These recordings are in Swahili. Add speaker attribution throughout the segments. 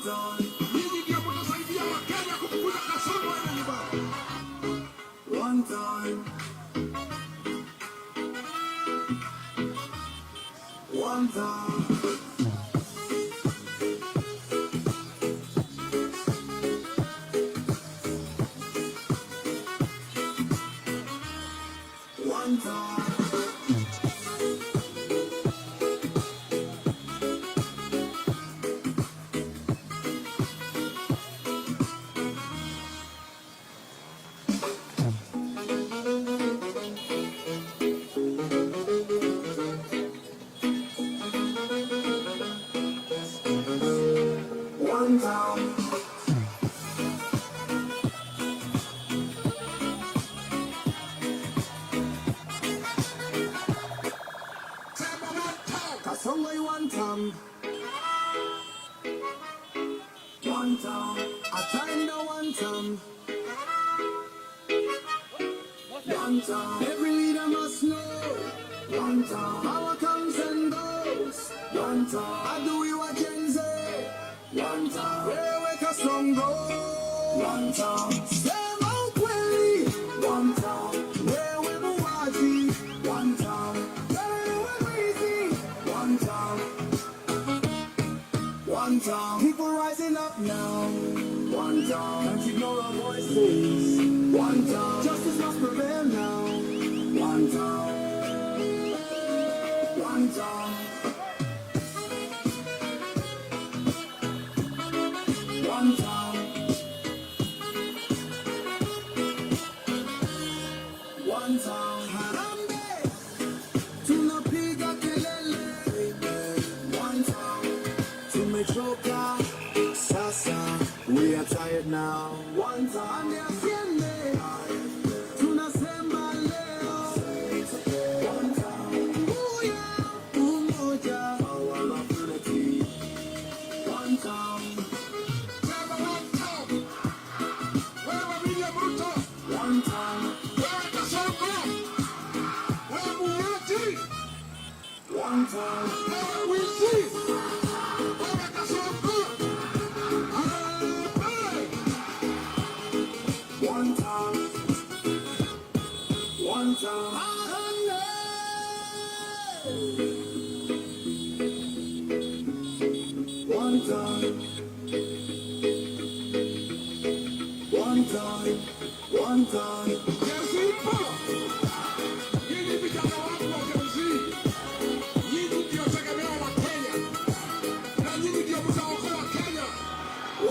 Speaker 1: Time.
Speaker 2: Nyinyi ndio mtasaidia Wakenya kufukuza Kasongo aende nyumbani.
Speaker 1: One time. One time. One time. One time.
Speaker 2: Sema one time.
Speaker 1: Kasongo you one time. One time. Ataenda one time. One time. Every leader must know. One time. Power comes and goes. One time. Adui wa Gen Z. One time. Wewe Kasongo. One time. Sema ukweli. One time. Wewe muuaji. One time. Wewe mwizi. One time. One time. People rising up now. One time. Can't ignore our voices. One time. Justice must prevail now. One time. One time. One time. One time. Harambee. Tunapiga kelele. One time. Tumechoka sasa, we are tired now. One time. Asiende, tunasema leo. One time. Uya, umoja, power of unity. One time.
Speaker 2: Sema one time. Wewe William Ruto,
Speaker 1: One time.
Speaker 2: Wewe Kasongo, wewe muuaji,
Speaker 1: One time.
Speaker 2: Wewe mwizi, wewe Kasongo. Harambee.
Speaker 1: One time. One time. Harambee. One time. One time. One time.
Speaker 2: Gen Z ipo. Nyinyi vijana wangu wa Gen Z, nyinyi ndio tegemeo la Kenya na nyinyi ndio mtaokoa Kenya.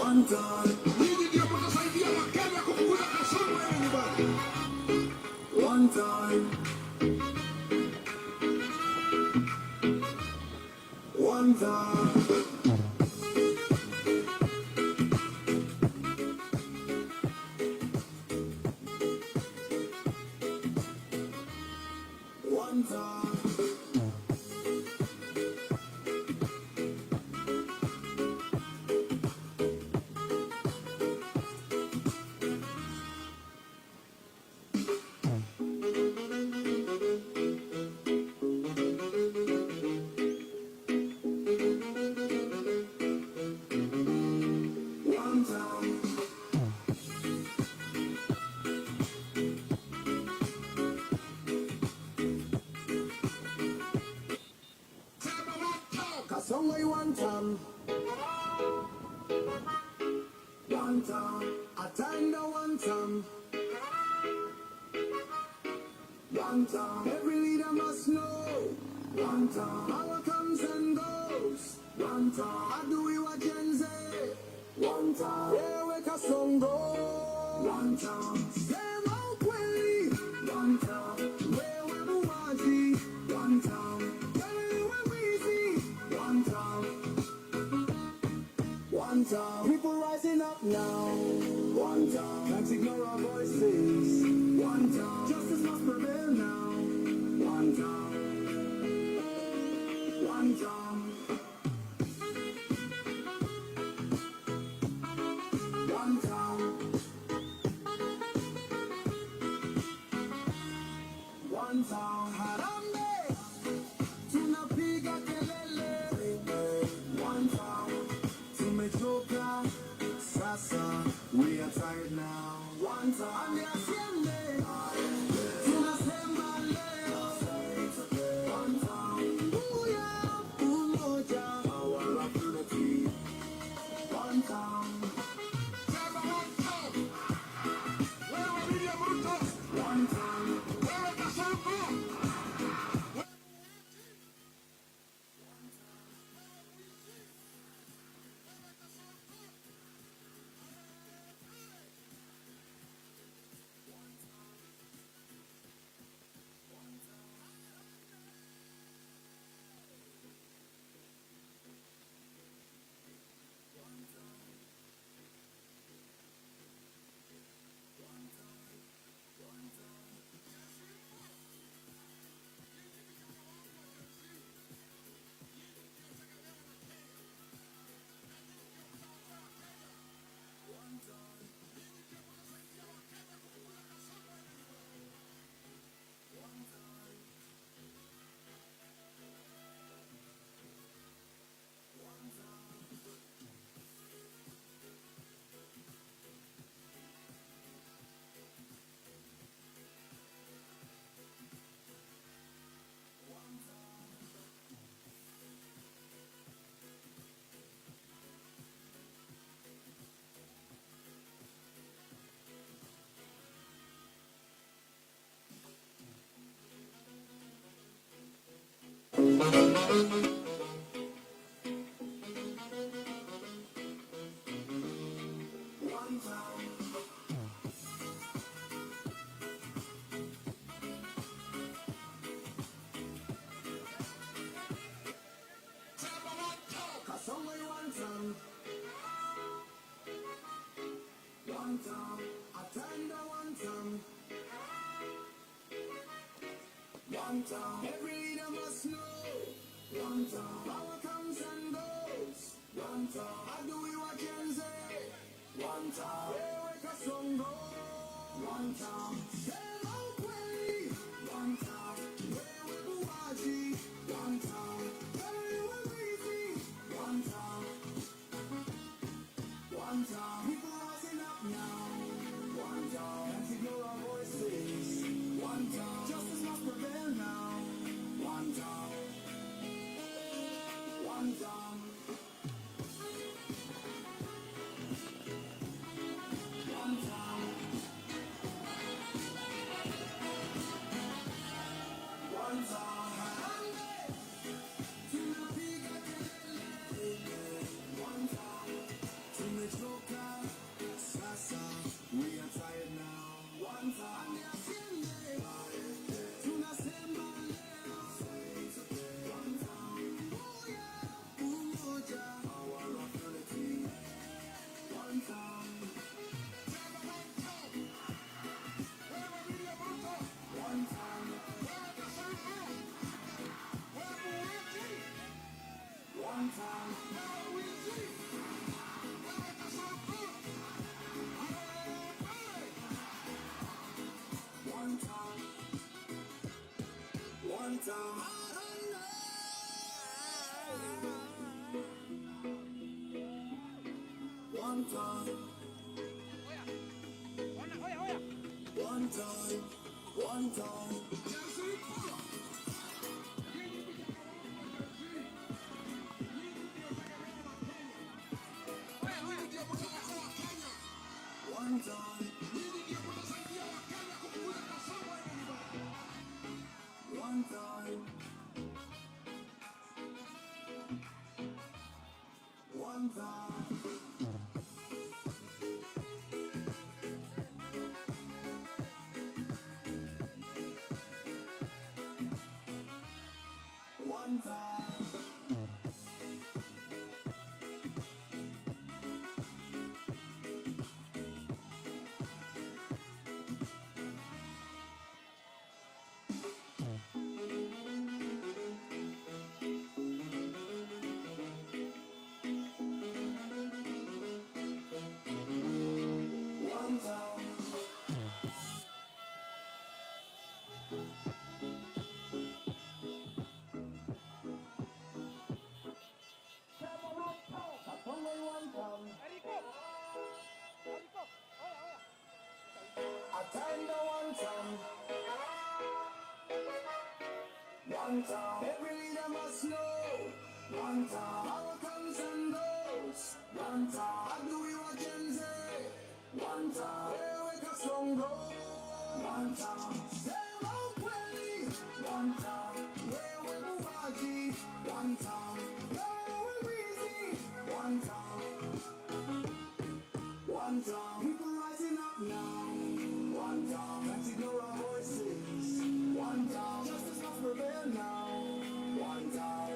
Speaker 1: One time.
Speaker 2: Nyinyi ndio mtasaidia Wakenya kufukuza Kasongo aende nyumbani.
Speaker 1: One time. One time. One time. One time.
Speaker 2: Sema one time.
Speaker 1: Kasongo you one time. One time. Ataenda one time. One time. Every leader must know. One time. Power comes and goes. One time. Adui wa Gen Z. One time. Wewe Kasongo. One time. Sema ukweli. One time. Wewe muuaji. One time. Wewe mwizi. One time. One time. People rising up now. One time. Can't ignore our voices. One time. Justice must prevail now. One time. One time. One time. One time. Harambee. Tunapiga kelele. One time. Tumechoka. tired now. One time. Asiende. Tunasema leo. One time. Uya, umoja. Power of unity. One time.
Speaker 2: Sema one time. Wewe William Ruto,
Speaker 1: One time.
Speaker 2: wewe Kasongo,
Speaker 1: One time.
Speaker 2: sema one time.
Speaker 1: Kasongo one time. One time. Atanda one time. One time. Every leader must know. One time. Power comes and goes. One time. Adui wa Gen Z. One time. Wewe Kasongo. One time. Sema ukweli. One time. Wewe muuaji. One time. Wewe mwizi. One time. One time. People rising up now. One time. Can't ignore our voices. One time. Justice must prevail now. One time. One time. One time. One time. Tunapiga kelele. One time. Tumechoka sasa, we are tired now. One time. Asiende. Tunasema leo. One time. Uya, umoja. Power of unity. One time.
Speaker 2: Sema one time. Wewe William Ruto,
Speaker 1: One time.
Speaker 2: wewe Kasongo, wewe muuaji,
Speaker 1: One time.
Speaker 2: wewe mwizi, wewe Kasongo, harambee.
Speaker 1: One time. One time. One time. One time. One time.
Speaker 2: Gen Z power. Nyinyi vijana wangu wa Gen Z, nyinyi ndio tegemeo la Kenya. Na nyinyi ndio mtaokoa Kenya.
Speaker 1: One time.
Speaker 2: Nyinyi ndio mtasaidia Wakenya kufukuza Kasongo aende nyumbani.
Speaker 1: One time. One time. One time. One time. Every leader must know. One time. Power comes and goes. One time. Adui wa Gen Z. One time. Wewe Kasongo. One time. Sema ukweli. One time. Wewe muuaji. One time. Wewe mwizi. One time. One time. People rising up now. One time. Can't ignore our voices. One time. Justice must prevail now. One time.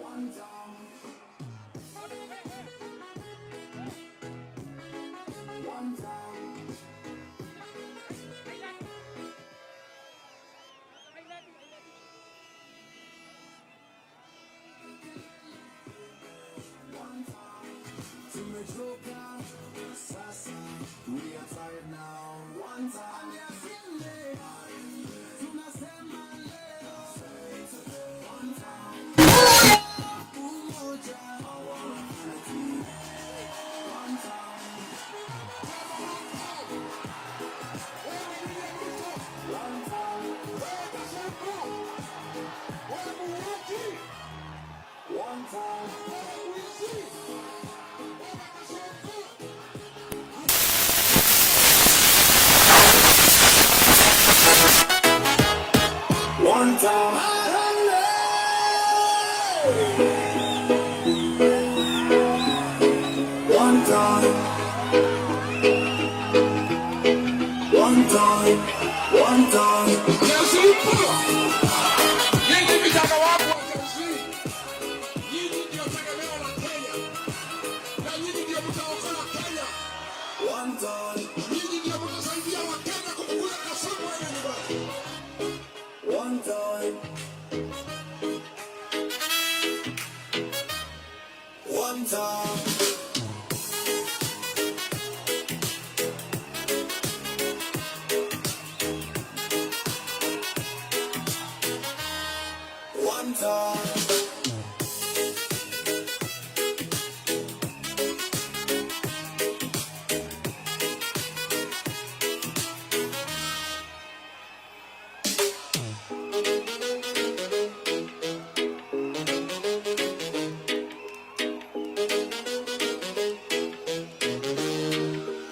Speaker 1: One time. One time. One time. Tumechoka sasa, we are tired now. One time. Asiende, tunasema leo. One time. Umoja, our unity. One time.
Speaker 2: Wewe William Ruto,
Speaker 1: One time.
Speaker 2: Wewe Kasongo, wewe muuaji,
Speaker 1: One time.
Speaker 2: Wewe mwizi, wewe Kasongo.
Speaker 1: One time. Harambee. One time. One time. One time.
Speaker 2: Gen Z ipo. Nyinyi vijana wangu wa Gen Z, nyinyi ndio tegemeo la Kenya na nyinyi ndio mtaokoa Kenya.
Speaker 1: One time.
Speaker 2: Nyinyi ndio mtasaidia Wakenya kufukuza Kasongo aende nyumbani.
Speaker 1: One time. One time. One time.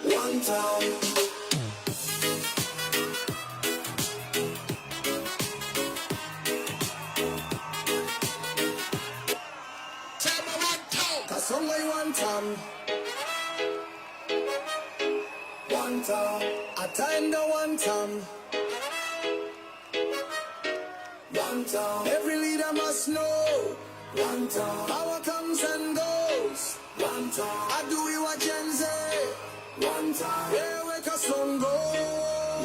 Speaker 1: One time.
Speaker 2: Sema one time.
Speaker 1: Kasongo one time. One time. Ataenda one time. One time. Every leader must know. One time. Power comes and goes. One time. Adui wa Gen Z. One time. Wewe Kasongo.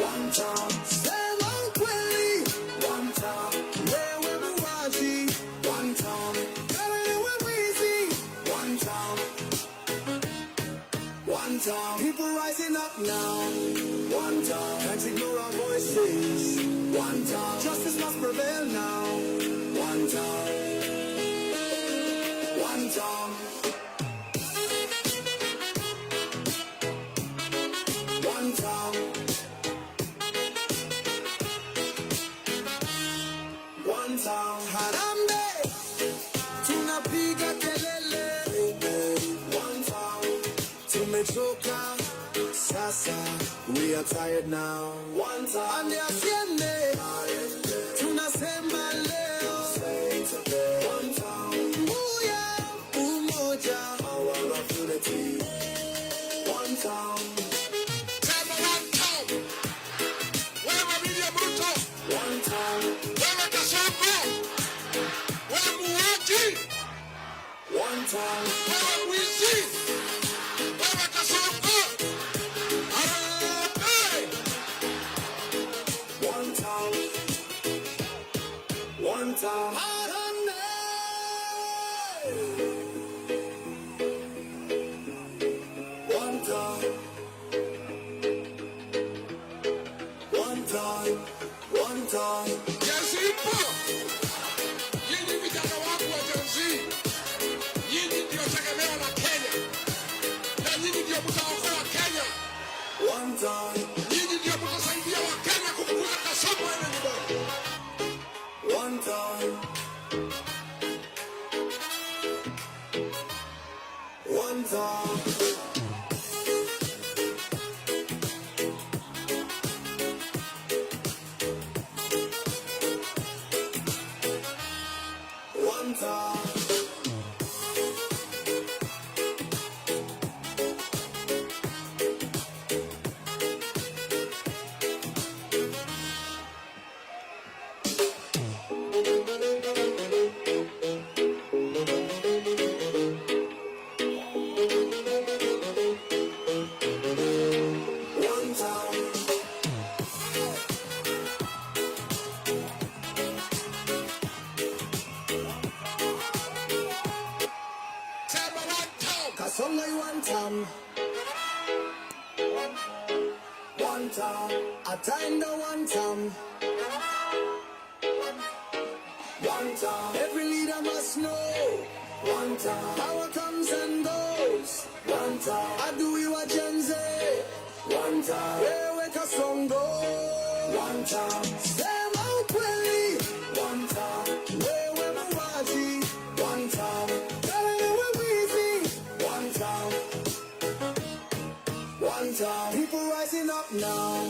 Speaker 1: One time. Sema ukweli. One time. Wewe muuaji. One time. Wewe mwizi. One time. One time. People rising up now. One time. Can't ignore our voices. One time. Justice must prevail now. One time. One time. One time. One time. Harambee. Tunapiga kelele. One time. Tumechoka sasa, we are tired now. One time. Ande asiende, tunasema leo. One time. Uya, umoja, our unity. One time.
Speaker 2: Sema one time. Wewe William Ruto,
Speaker 1: One time.
Speaker 2: Wewe Kasongo, wewe muuaji,
Speaker 1: One time.
Speaker 2: Wewe mwizi, wewe Kasongo. Harambee.
Speaker 1: One time. One time. Harambee. One time. One time. One time.
Speaker 2: Gen Z ipo. Nyinyi vijana wangu wa Gen Z, nyinyi ndio tegemeo la Kenya na nyinyi ndio mtaokoa Kenya.
Speaker 1: One time.
Speaker 2: Nyinyi ndio mtasaidia Wakenya kufukuza Kasongo aende nyumbani.
Speaker 1: One time. One time. One time.
Speaker 2: Sema one time.
Speaker 1: Kasonga you one time. One time. Ataenda one time. One time. Every leader must know. One time. Power comes and goes. One time. Adui wa Gen Z. One time. Wewe Kasongo. One time. Sema ukweli. One time. Wewe muuaji. One time. Wewe mwizi. One time. One time. People rising up now.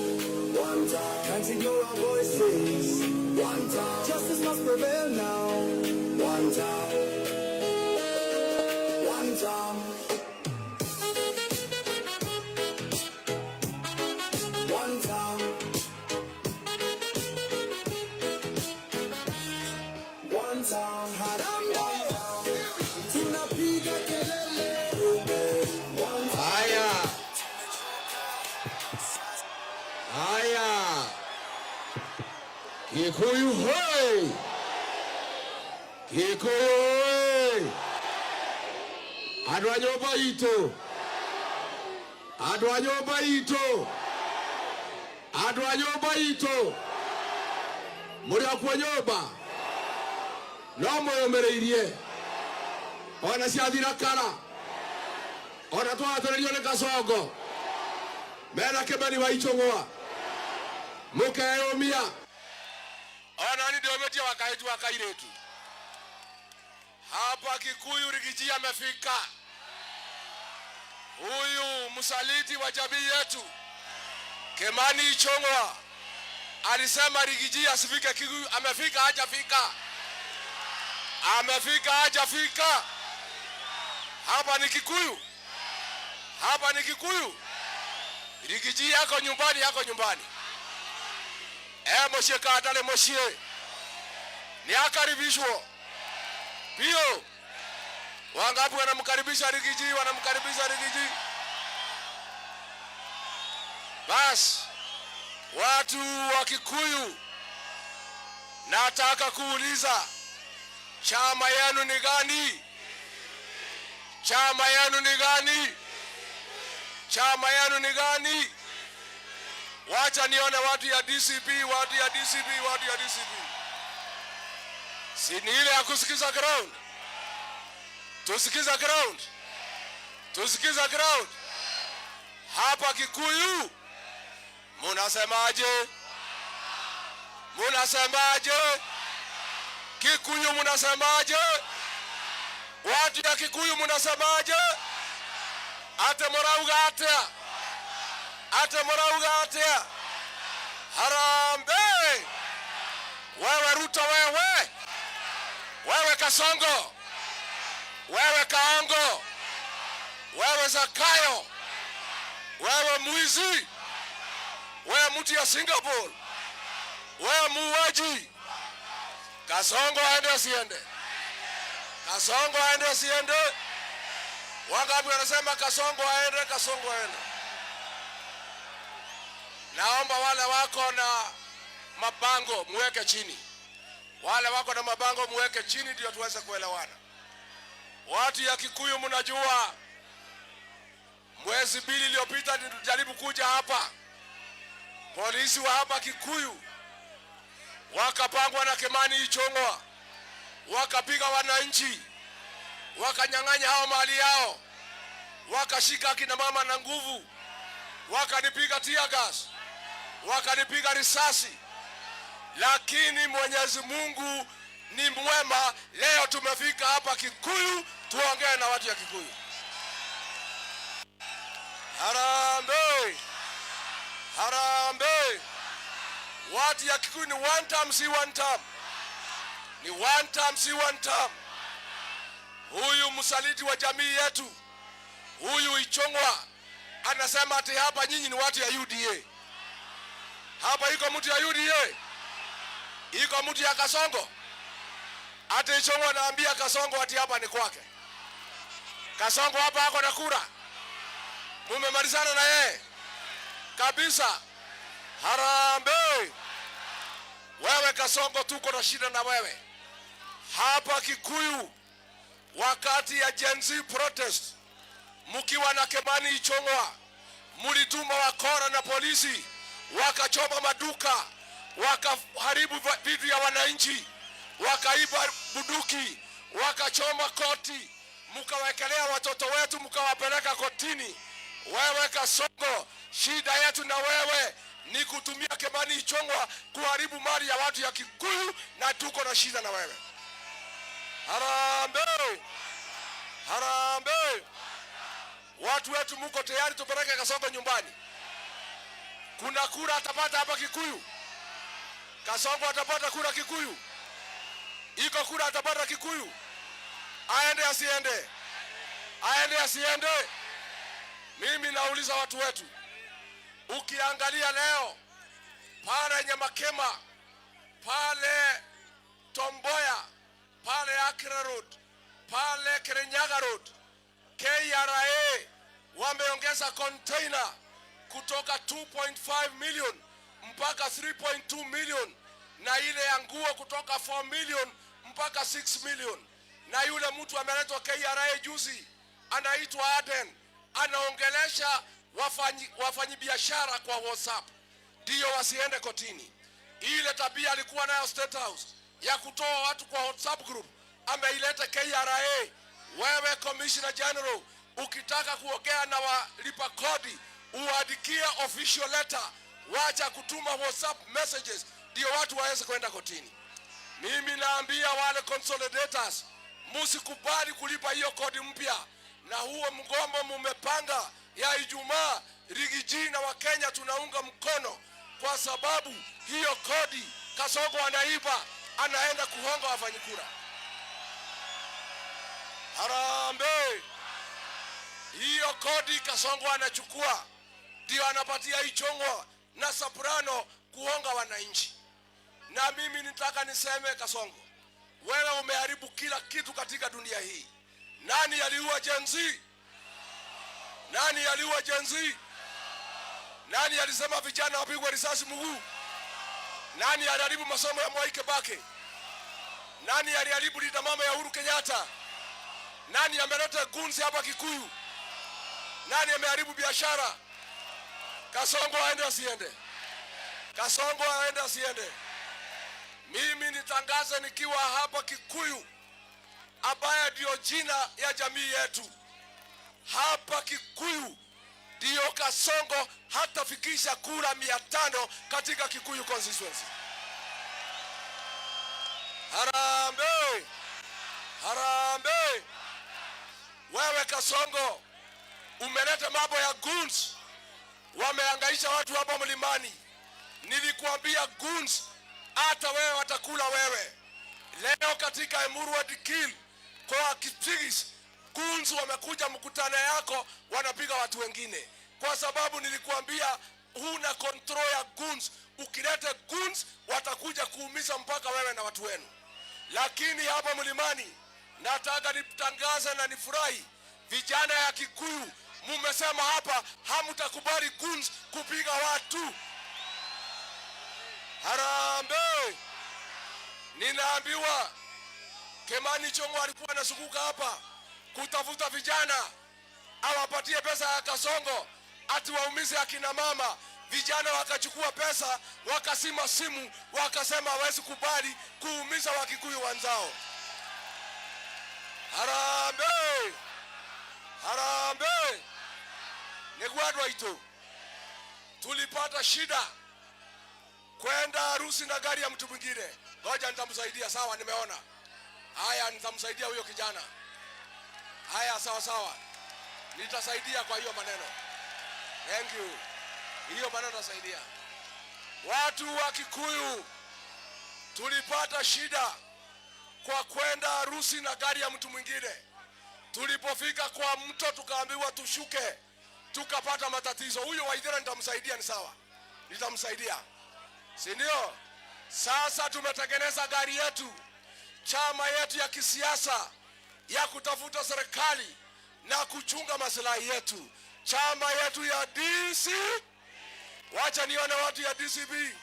Speaker 1: One time. Can't ignore our voices. One time. Justice must prevail now. One time. One time. One time. One time. Harambee. Tunapiga kelele. One time.
Speaker 2: Haya, haya, Kikuyu hoi! Kikuyu hoi! Andũ a nyũmba itũ, andũ a nyũmba itũ, andũ a nyũmba itũ, mũrĩ o kuo nyũmba no mwĩyũmĩrĩirie ona ciathira kara ona twatũrĩrio nĩ Kasongo mena Kĩmani wa Ichũng'wa mũkeyũmia ona ni ndĩũmĩtie wakaitu wa kairĩtu hapa Kikuyu. Riggy G amefika, huyu msaliti wa jamii yetu Kimani Ichung'wa alisema Riggy G asifike Kikuyu. Amefika hajafika? Amefika hajafika? Hapa ni Kikuyu, hapa ni Kikuyu. Riggy G yako nyumbani, yako nyumbani. E muciĩ kana ndarĩ mũciĩ nĩ akaribishwo pio. Wangapi wanamkaribisha Riggy G? Wanamkaribisha Riggy G? Bas, watu wa Kikuyu, nataka kuuliza, chama yenu ni gani? Chama yenu ni gani? Chama yenu ni gani? Wacha nione watu ya DCP, watu ya DCP, watu ya DCP. Si ni ile ya kusikiza ground? Tusikiza ground, tusikiza ground. Hapa Kikuyu munasemaje? Munasemaje? Kikuyu munasemaje? Watu ya Kikuyu munasemaje? Ate murauga atia? Ate murauga atia? Harambee! Wewe Ruto, wewe wewe Kasongo, wewe Kaongo, wewe Zakayo, wewe mwizi, wewe mtu ya Singapore, wewe muuaji. Kasongo aende asiende? Kasongo aende asiende? Wangapi wanasema Kasongo aende? Kasongo aende. Naomba wale wako na mabango muweke chini, wale wako na mabango muweke chini, ndio tuweze kuelewana. Watu ya Kikuyu, mnajua mwezi mbili iliyopita nilijaribu kuja hapa, polisi wa hapa Kikuyu wakapangwa na Kimani Ichung'wa, wakapiga wananchi, wakanyang'anya hao mali yao, wakashika akina mama na nguvu, wakanipiga tear gas, wakanipiga risasi, lakini Mwenyezi Mungu ni mwema. Leo tumefika hapa Kikuyu, tuongee na watu ya Kikuyu. Harambee! Harambee! Watu ya Kikuyu ni one term, si one term? Ni one term, si one term? Huyu msaliti wa jamii yetu, huyu Ichung'wa, anasema ati hapa nyinyi ni watu ya UDA. Hapa iko mtu ya UDA? Iko mtu ya Kasongo? Ati Ichung'wa anaambia Kasongo ati hapa ni kwake. Kasongo hapa ako na kura. Mumemalizana na yeye kabisa. Harambee! Wewe Kasongo, tuko na shida na wewe hapa Kikuyu. Wakati ya Gen Z protest, mkiwa na Kimani Ichung'wa, mulituma wakora na polisi wakachoma maduka, wakaharibu vitu ya wananchi, wakaiba bunduki, wakachoma koti, mkawekelea watoto wetu, mkawapeleka kotini. Wewe Kasongo, shida yetu na wewe ni kutumia Kimani Ichung'wa kuharibu mali ya watu ya Kikuyu, na tuko na shida na wewe. Harambee! Harambee! Watu wetu, muko tayari tupeleke Kasongo nyumbani? Kuna kura atapata hapa Kikuyu? Kasongo atapata kura Kikuyu? Iko kura atapata Kikuyu? Aende asiende? Aende asiende? Mimi nauliza watu wetu, ukiangalia leo pale Nyamakema, pale Tom Mboya, pale Accra Road, pale Kirinyaga Road, KRA wameongeza container kutoka 2.5 million mpaka 3.2 million, na ile ya nguo kutoka 4 million mpaka 6 million. Na yule mtu ameletwa KRA juzi, anaitwa Aden, anaongelesha wafanyi biashara kwa WhatsApp ndio wasiende kotini. Ile tabia alikuwa nayo State House ya kutoa watu kwa WhatsApp group ameileta KRA. Wewe Commissioner General, ukitaka kuongea na walipa kodi uandikie official letter, wacha kutuma WhatsApp messages ndio watu waweze kwenda kotini. Mimi naambia wale consolidators, musikubali kulipa hiyo kodi mpya, na huo mgomo mumepanga ya Ijumaa, Riggy G na Wakenya tunaunga mkono, kwa sababu hiyo kodi Kasongo anaiba, anaenda kuhonga wafanyikura. Harambee! Hiyo kodi Kasongo anachukua ndio anapatia Ichung'wa na Soprano kuhonga wananchi. Na mimi nitaka niseme, Kasongo, wewe umeharibu kila kitu katika dunia hii. Nani aliua Gen Z? Nani aliua Gen Z? Nani alisema vijana wapigwe risasi mguu? Nani aliharibu masomo ya Mwai Kibaki? Nani aliharibu Linda Mama ya Uhuru Kenyatta? Nani ameleta goons hapa Kikuyu? Nani ameharibu biashara? Kasongo aende asiende? Kasongo aende asiende? Mimi nitangaze nikiwa hapa Kikuyu, ambaye ndio jina ya jamii yetu hapa Kikuyu, ndiyo Kasongo hatafikisha kura 500 katika Kikuyu constituency. Harambee! Harambee! Wewe Kasongo umeleta mambo ya goons, wamehangaisha watu hapa mlimani. Nilikuambia goons, hata wewe watakula wewe. Leo katika Emurua Dikirr kwa Kipsigis, goons wamekuja mkutano yako, wanapiga watu wengine, kwa sababu nilikuambia huna control ya goons. Ukileta goons watakuja kuumiza mpaka wewe na watu wenu. Lakini hapa mlimani nataka nitangaze na nifurahi, vijana ya Kikuyu mumesema hapa hamtakubali goons kupiga watu. Harambee! Ninaambiwa Kimani Ichung'wa alikuwa anazunguka hapa kutafuta vijana awapatie pesa ya Kasongo ati waumize akina mama. Vijana wakachukua pesa wakazima simu wakasema hawezi kubali kuumiza Wakikuyu wenzao. Harambee! Harambee! Nĩguo andũ aitũ, tulipata shida kwenda harusi na gari ya mtu mwingine. Ngoja nitamsaidia, sawa? Nimeona haya, nitamsaidia huyo kijana. Haya, sawa sawa, nitasaidia kwa hiyo maneno. Thank you. Hiyo bado nasaidia. Watu wa Kikuyu tulipata shida kwa kwenda harusi na gari ya mtu mwingine. Tulipofika kwa mto tukaambiwa tushuke, tukapata matatizo. Huyo Waithera nitamsaidia, ni sawa, nitamsaidia, si ndio? Sasa tumetengeneza gari yetu, chama yetu ya kisiasa ya kutafuta serikali na kuchunga maslahi yetu, chama yetu ya DC. Wacha nione watu ya DCP,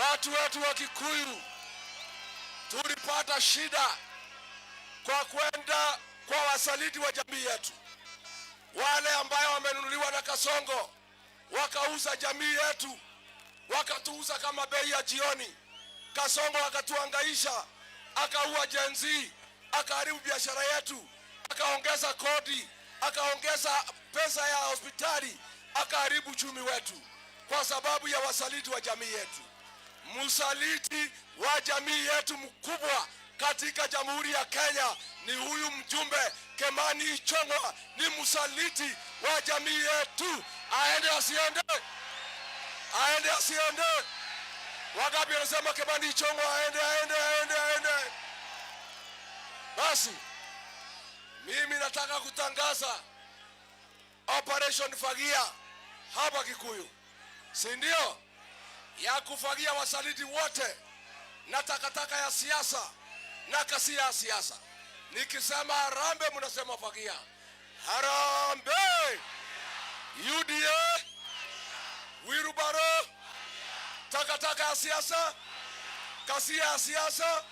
Speaker 2: watu wetu wa Kikuyu tulipata shida kwa kwenda kwa wasaliti wa jamii yetu, wale ambayo wamenunuliwa na Kasongo wakauza jamii yetu, wakatuuza kama bei ya jioni. Kasongo akatuangaisha, akaua Gen Z, akaharibu biashara yetu, akaongeza kodi, akaongeza pesa ya hospitali, akaharibu uchumi wetu kwa sababu ya wasaliti wa jamii yetu. Msaliti wa jamii yetu mkubwa katika Jamhuri ya Kenya ni huyu mjumbe Kimani Ichung'wah, ni msaliti wa jamii yetu. Aende asiende? Aende asiende? Wangapi wanasema Kimani Ichung'wah aende, aende, aende, aende? Basi mimi nataka kutangaza Operation Fagia hapa Kikuyu, si ndio? Ya kufagia wasaliti wote na takataka ya siasa na kasia ya siasa. Nikisema harambee, mnasema fagia. Harambee! UDA, wheelbarrow, takataka ya siasa, kasia ya siasa,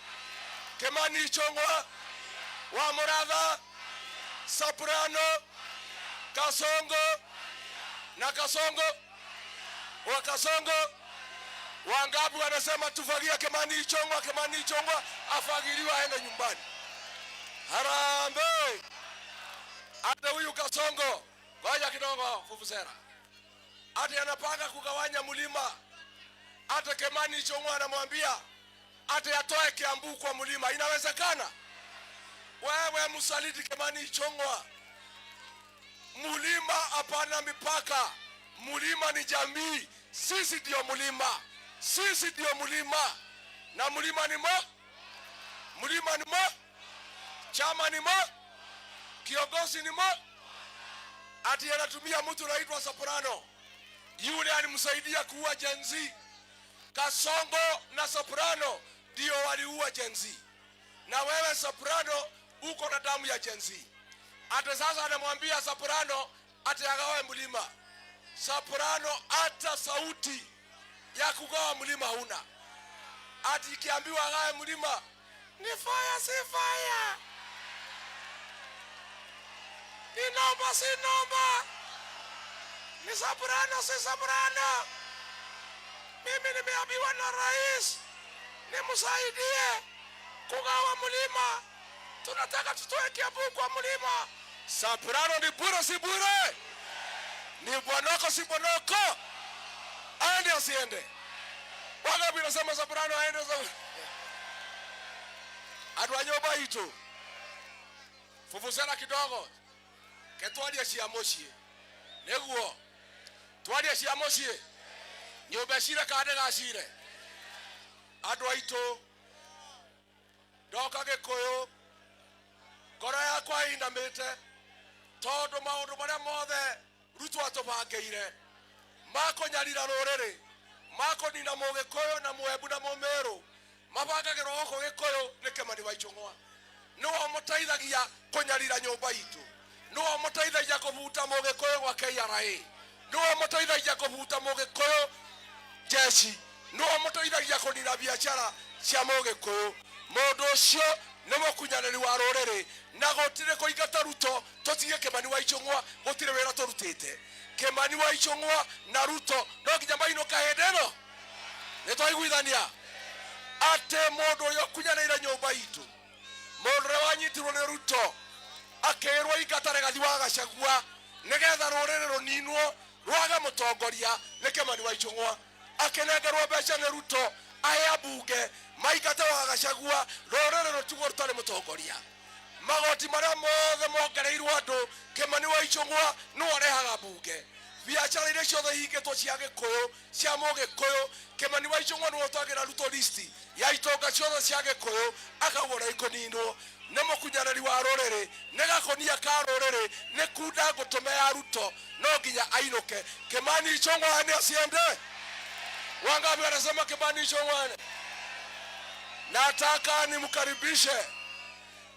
Speaker 2: Kimani Ichung'wah, Wamuratha, Soprano, Kasongo na Kasongo wa Kasongo. Wangapi wanasema tufagie Kimani Ichung'wah? Kimani Ichung'wah afagiliwe aende nyumbani. Harambee! Hata huyu Kasongo, ngoja kidogo, Fufusera, ati anapanga kugawanya mlima. Hata Kimani Ichung'wah anamwambia ati atoe Kiambu kwa mlima. Inawezekana? Wewe msaliti Kimani Ichung'wah, mlima hapana mipaka. Mlima ni jamii. Sisi ndio mlima, sisi ndio mlima, na mlima ni mo, mlima ni mo, chama ni mo, kiongozi ni mo. Ati anatumia mtu anaitwa Soprano, yule alimsaidia kuua Gen Z. Kasongo na Soprano ndio waliua Gen Z, na wewe Soprano uko na damu ya Gen Z. Ati sasa anamwambia Soprano ati agawe mlima. Soprano hata sauti ya kugawa mlima huna. Ati ikiambiwa agawe mlima ni fire, si fire, ni noma, si noma, ni Soprano, si Soprano. Mimi nimeambiwa na rais nimsaidie kugawa mlima, tunataka tutoe Kiambu kwa mlima. Soprano ni bure, si bure? Ni bwanoko, si bwanoko? Aende asiende? Wangapi nasema Soprano aende? Andũ a nyũmba itũ, fufusera kidogo, ke twarie cia mũciĩ, nĩguo twarie cia mũciĩ, nyũmba ĩcire kana ndĩgacire. Andũ aitũ, ndoka Gĩkũyũ, ngoro yakwa ĩinamĩte tondũ maũndũ marĩa mothe Ruto atũbangĩire makũnyarira rũrĩrĩ, makũnina Mũgĩkũyũ na Mũembu na Mũmĩrũ, mabangagĩrwo gũkũ Gĩkũyũ nĩ Kimani wa Ichung'wa. Nĩwe ũmũteithagia kũnyarira nyũmba itũ, nĩwe ũmũteithagia kũbuta Mũgĩkũyũ gwa KRA, nĩwe ũmũteithagia kũbuta Mũgĩkũyũ jeshi, nĩwe ũmũteithagia kũnina biacara cia Mũgĩkũyũ. Mũndũ ũcio nĩ mũkunyanĩri wa rũrĩrĩ, na gũtirĩ kũingata Ruto tũtige Kimani wa Ichung'wa, gũtirĩ wĩra tũrutĩte. Kimani wa Ichung'wa na Ruto no nginya mainũka hĩndĩ ĩno. Nĩ twaiguithania atĩ mũndũ ũrĩa ũkunyanĩire nyũmba itũ, mũndũ ũrĩa wanyitirwo nĩ Ruto akĩrwo ingata Rigathi wa Gachagua nĩgetha rũrĩrĩ rũninwo rwage mũtongoria nĩ Kimani wa Ichung'wa, akĩnengerwo mbeca nĩ Ruto ahe ambunge maingate wa Gachagua, rũrĩrĩ rũtigwo rũtarĩ mũtongoria. Magoti maria mothe mongereirwo andu, Kimani wa Ichung'wa no arehaga bunge. Biacara iria ciothe ihingĩtwo cia Gĩkũyũ, cia Mũgĩkũyũ, Kimani wa Ichung'wa nĩwe ũtwagĩra Ruto list ya itonga ciothe cia Gĩkũyũ, akauga ũrĩa ikũninwo. Nĩ mũkunyanĩri wa rũrĩrĩ, nĩ gakũnia ka rũrĩrĩ, nĩ kunda ngũtũme ya Ruto, no nginya ainũke. Kimani Ichung'wa nĩ aciende. Wangapi wanasema Kimani Ichung'wa? Nataka nimkaribishe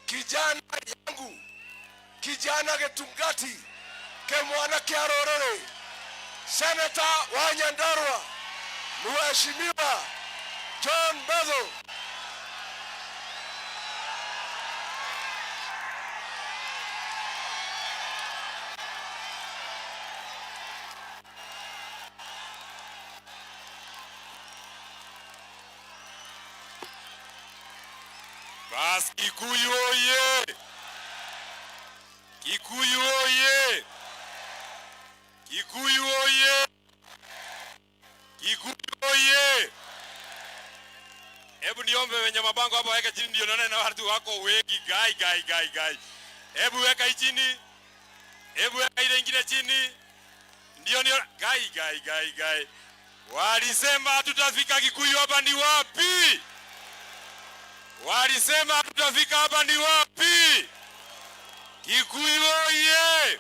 Speaker 2: kijana yangu, kijana gĩtungati, kĩmwana kĩa rũrĩrĩ, Seneta wa Nyandarua, Mheshimiwa John Methu.
Speaker 3: Bas, Kikuyu oye! Kikuyu oye! Kikuyu oye! Kikuyu oye! Hebu niombe wenye mabango hapa weke chini ndio naona na watu wako wengi. Gai gai gai gai. Hebu weka hii chini. Hebu weka ile ingine chini. Ndio ndio gai gai gai gai. Walisema hatutafika Kikuyu, hapa ni wapi? Walisema hatutafika hapa ni wapi? Kikuyu oye!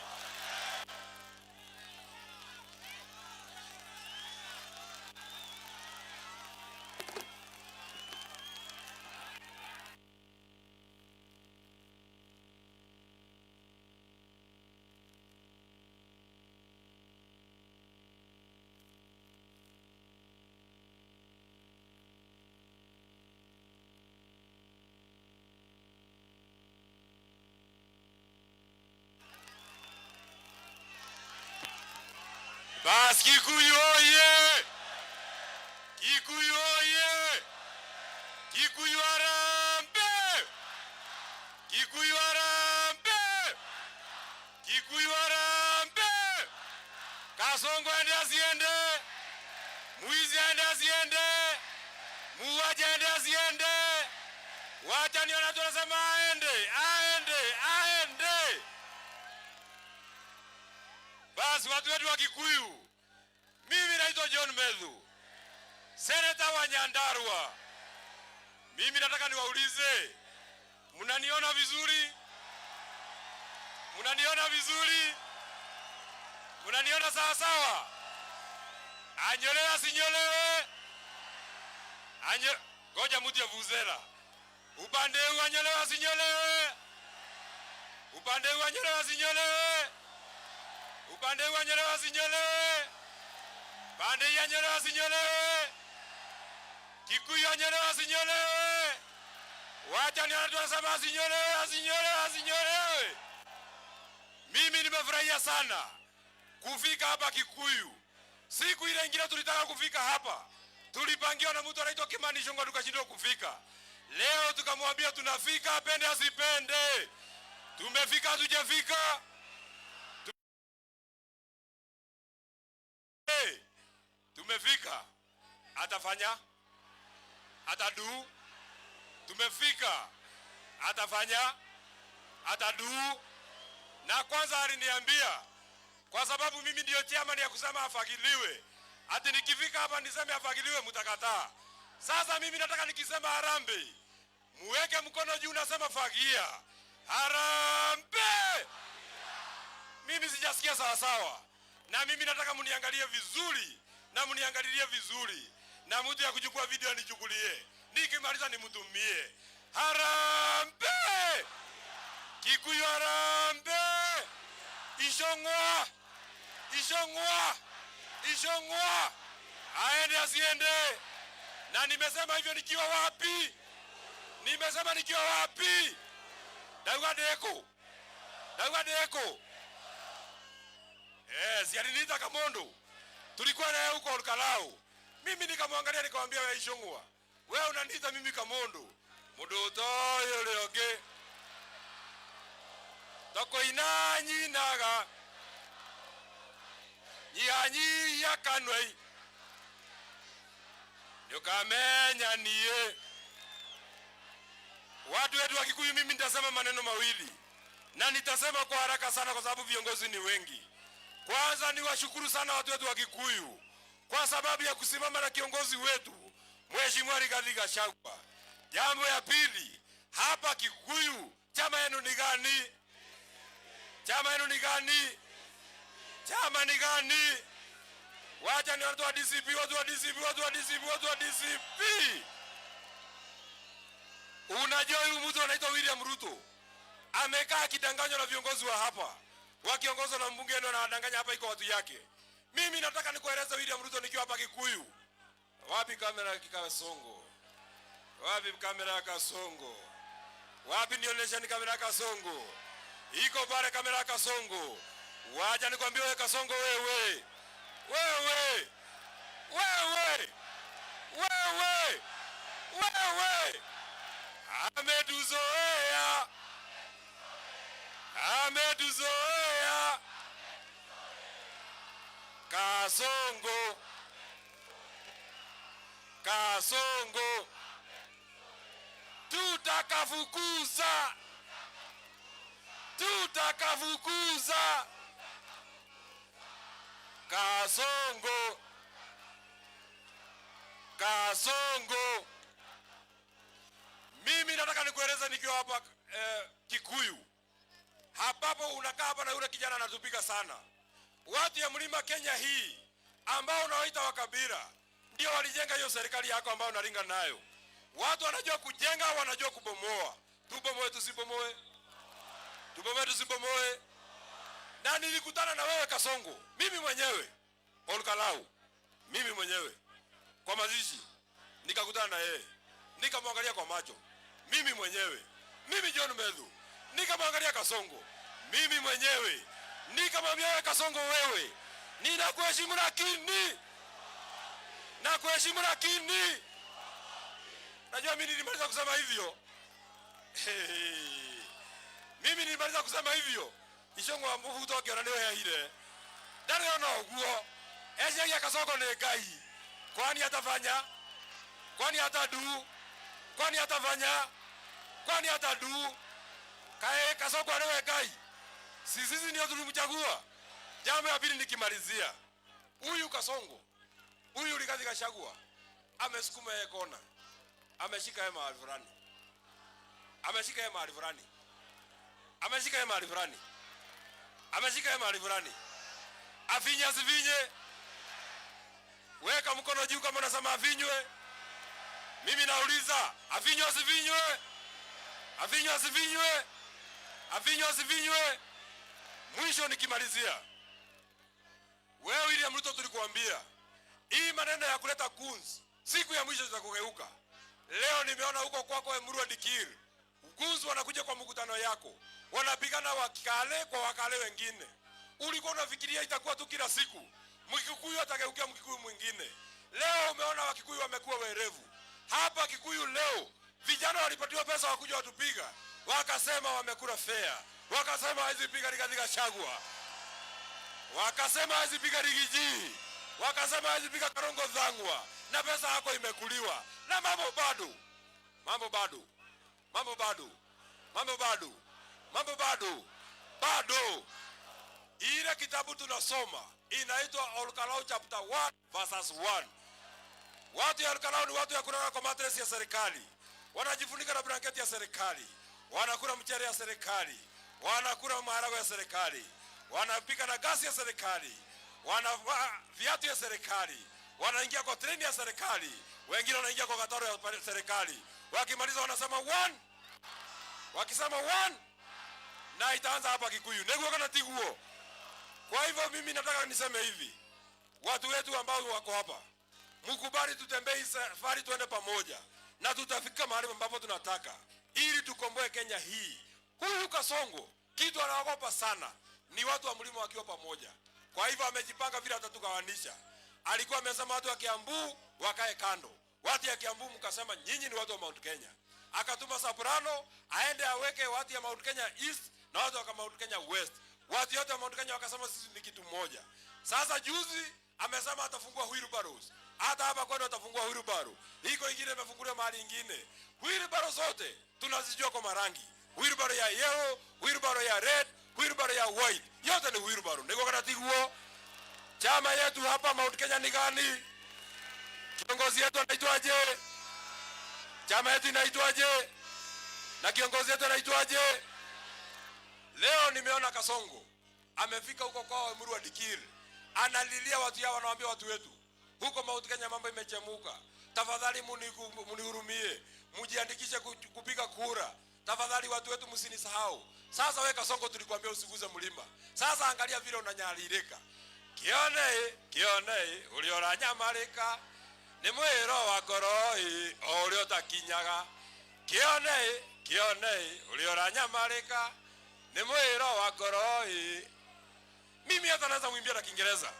Speaker 3: Bas, Kikuyu oye! Kikuyu oye! Kikuyu harambee! Kikuyu harambee! Kikuyu harambee! Kasongo aende asiende? Mwizi aende asiende? Muuaji aende asiende? Wacha nione tunasema aende, aende, aende. Basi watu wetu wa Kikuyu, mimi naitwa John Methu, seneta wa Nyandarua. Mimi nataka niwaulize, mnaniona vizuri? Mnaniona vizuri? Mnaniona sawa sawa? Anyolewe asinyolewe? Ngoja mtu avuzela. Upande huu anyolewe asinyolewe? Upande huu anyolewe asinyolewe? Upande huu anyolewe asinyolewe? Pande hii anyolewe asinyolewe? Kikuyu anyolewe asinyolewe? Wacha nione tunasema asinyolewe, asinyolewe, asinyolewe. Mimi nimefurahia sana kufika hapa Kikuyu. Siku ile ingine tulitaka kufika hapa, tulipangiwa na mtu anaitwa Kimani Ichung'wa tukashindwa kufika. Leo tukamwambia tunafika, apende asipende. Tumefika, hatujafika? Tumefika. Atafanya? Atadu? Tumefika. Atafanya? Atadu? Na kwanza aliniambia kwa sababu mimi ndio chairman ya kusema afagiliwe, ati nikifika hapa niseme afagiliwe mtakataa. Sasa mimi nataka nikisema harambee, muweke mkono juu, nasema fagia. Harambee! Mimi sijasikia sawa sawa. Na mimi nataka mniangalie vizuri na mniangalilie vizuri, na mtu ya kuchukua video anichukulie, nikimaliza nimtumie. Harambee! Kikuyu harambee! Ichung'wa! Ichung'wa! Ichung'wa! Aende asiende? Na nimesema hivyo nikiwa wapi? Nimesema nikiwa wapi? Ndauga ndĩkũ? Ndauga ndĩkũ? Si aliniita Kamondo. Tulikuwa naye huko Olkalou. Mimi nikamwangalia nikamwambia, wewe Ichung'wa, wewe unaniita mimi Kamondo? Mundu utoĩ ũrĩa ũngĩ. Tokũina nyinaga. Nyihanyihia kanua. Nĩũkamenya niĩ. Watu wetu wa Kikuyu, mimi nitasema maneno mawili na nitasema kwa haraka sana kwa sababu viongozi ni wengi. Kwanza niwashukuru sana watu wetu wa Kikuyu kwa sababu ya kusimama na kiongozi wetu Mheshimiwa Rigathi Gachagua. Jambo ya pili, hapa Kikuyu chama yenu ni gani? Chama yenu ni gani? Chama ni gani? Wacha ni watu wa DCP, watu wa DCP, watu wa DCP, watu wa DCP. Unajua huyu mtu anaitwa William Ruto amekaa akidanganywa na viongozi wa hapa, wakiongozwa na mbunge wenu, anawadanganya hapa, iko watu yake. Mimi nataka nikueleze William Ruto nikiwa hapa Kikuyu. Wapi kamera ya Kasongo? Wapi kamera ya Kasongo? Wapi nionyesheni kamera ya Kasongo? Iko pale kamera ya Kasongo. Wacha nikwambie wewe Kasongo, wewe. Wewe. Wewe. Wewe. Wewe. Ametuzoea. Ametuzoea. Kasongo. Kasongo. Tutakafukuza. Tutakafukuza. Kasongo. Kasongo. Mimi nataka nikueleze nikiwa hapa Kikuyu. Hapapo unakaa hapa na yule kijana anatupiga sana. Watu ya mlima Kenya hii ambao unawaita wa kabila ndio walijenga hiyo serikali yako ambayo unaringa nayo. Watu wanajua kujenga, wanajua kubomoa. Tubomoe tusibomoe? Tubomoe tusibomoe? Na nilikutana na wewe Kasongo, mimi mwenyewe Olkalou, mimi mwenyewe kwa mazishi nikakutana na yeye, nikamwangalia kwa macho, mimi mwenyewe, mimi John Methu, nikamwangalia Kasongo, mimi mwenyewe nikamwambia, wewe Kasongo, wewe ninakuheshimu lakini nakuheshimu lakini najua mimi nilimaliza kusema hivyo. Hey, mimi nilimaliza kusema hivyo Ichung'wah mũbuto ngĩona nĩ ũhehire ndarĩ ona ũguo. Eciagia Kasongo nĩ Ngai. Kwani atafanya? Kwani atadu? Kwani atafanya? Kwani atadu? Kae Kasongo arĩwe Ngai? Si sisi ndio tulimchagua? Jambo ya pili nikimalizia, huyu Kasongo, huyu Rigathi Gachagua amesukuma yeye kona, ameshika yeye mahali fulani, ameshika yeye mahali fulani, ameshika yeye mahali fulani, ameshika yeye mahali fulani. Afinye asifinye? Weka mkono juu kama unasema afinywe. Mimi nauliza, afinywe asifinywe? Afinywe asifinywe? Afinywe asifinywe? Mwisho nikimalizia, wewe William Ruto, tulikuambia hii maneno ya kuleta goons siku ya mwisho zitakugeuka. Leo nimeona huko kwako Emurua Dikirr, goons wanakuja kwa mkutano yako, wanapigana Wakale kwa Wakale wengine. Ulikuwa unafikiria itakuwa tu kila siku Mkikuyu atageukia Mkikuyu mwingine. Leo umeona Wakikuyu wamekuwa werevu hapa Kikuyu. Leo vijana walipatiwa pesa wakuja watupiga, wakasema wamekula fare, wakasema hawezi piga Rigathi Gachagua, wakasema hawezi piga Riggy G, wakasema hawezi piga Karungo Thang'wa, na pesa yako imekuliwa na mambo bado, mambo bado, mambo bado, mambo bado, mambo bado, bado. Ile kitabu tunasoma inaitwa Olkalou chapter 1 verses 1. Watu ya Olkalou ni watu ya kulala kwa mattress ya serikali, wanajifunika na blanketi ya serikali, wanakula mchele ya serikali, wanakula maharagwe ya serikali, wanapika na gasi ya serikali, wanavaa viatu ya serikali, wanaingia kwa treni ya serikali, wengine wanaingia kwa kataro ya serikali. Wakimaliza wanasema one, wakisema one, na itaanza hapa Kikuyu neguo kana tiguo. Kwa hivyo mimi nataka niseme hivi, watu wetu ambao wako hapa, mkubali tutembee safari, tuende pamoja na tutafika mahali ambapo tunataka, ili tukomboe Kenya hii. Huyu Kasongo kitu anaogopa sana ni watu wa mlima wakiwa pamoja. Kwa hivyo amejipanga vile atatugawanisha. Alikuwa amesema watu wa Kiambu wakae kando, watu ya Kiambu mkasema nyinyi ni watu wa Mount Kenya. Akatuma Soprano aende aweke watu ya Mount Kenya East na watu wa Mount Kenya West. Watu yote wa Mount Kenya wakasema sisi ni kitu moja. Sasa juzi amesema atafungua wheelbarrows. Hata hapa kwenu watafungua wheelbarrow. Iko ingine imefunguliwa mahali ingine. Wheelbarrow zote tunazijua kwa marangi. Wheelbarrow ya yellow, wheelbarrow ya red, wheelbarrow ya white. Yote ni wheelbarrow. Niko kana tiguo. Chama yetu hapa Mount Kenya ni gani? Kiongozi yetu anaitwaje? Chama yetu inaitwaje? Na kiongozi yetu anaitwaje? Leo nimeona Kasongo amefika huko kwao Emurua Dikirr, analilia watu yao, anawaambia watu wetu huko Mount Kenya mambo imechemuka, tafadhali munihurumie, mujiandikishe kupiga kura, tafadhali watu wetu msinisahau. Sasa we Kasongo, tulikwambia usiguze mlima, sasa angalia vile unanyalirika. Kione kione uria uranyamarika ni mwiro wa ngoro o uria utakinyaga. Kione kione uria uranyamarika ni mwiro wa ngoro. Mimi hata naweza mwimbia na Kiingereza,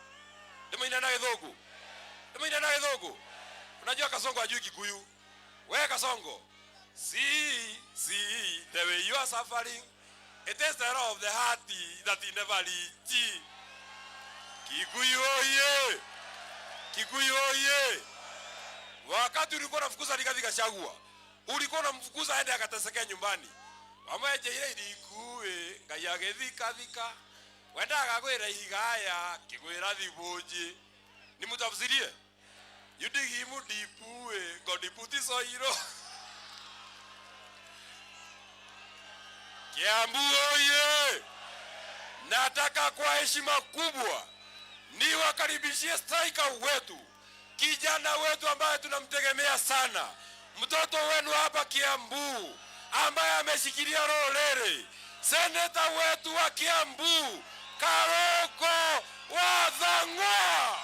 Speaker 3: ndimuina na Githungu, ndimuina na Githungu. Unajua Kasongo hajui Kikuyu. We Kasongo, see, see the way you are suffering, it is the law of the heart that he never reach. Kikuyu oye! Kikuyu oye! Wakati ulikuwa unafukuza Rigathi Gachagua, ulikuwa unamfukuza aende akatesekea nyumbani. Wamwejeire irikue Ngai agĩthikathika wendaga kwĩra igaya kĩgwĩra thibũnji. Nimutafsirie? You dig him deep, God put his oil. Kiambu oye! Nataka kwa heshima kubwa niwakaribishie striker wetu, kijana wetu ambaye tunamtegemea sana, mtoto wenu hapa Kiambu ambaye ameshikilia roho lere, seneta wetu wa Kiambu, Karoko wa Thang'wa.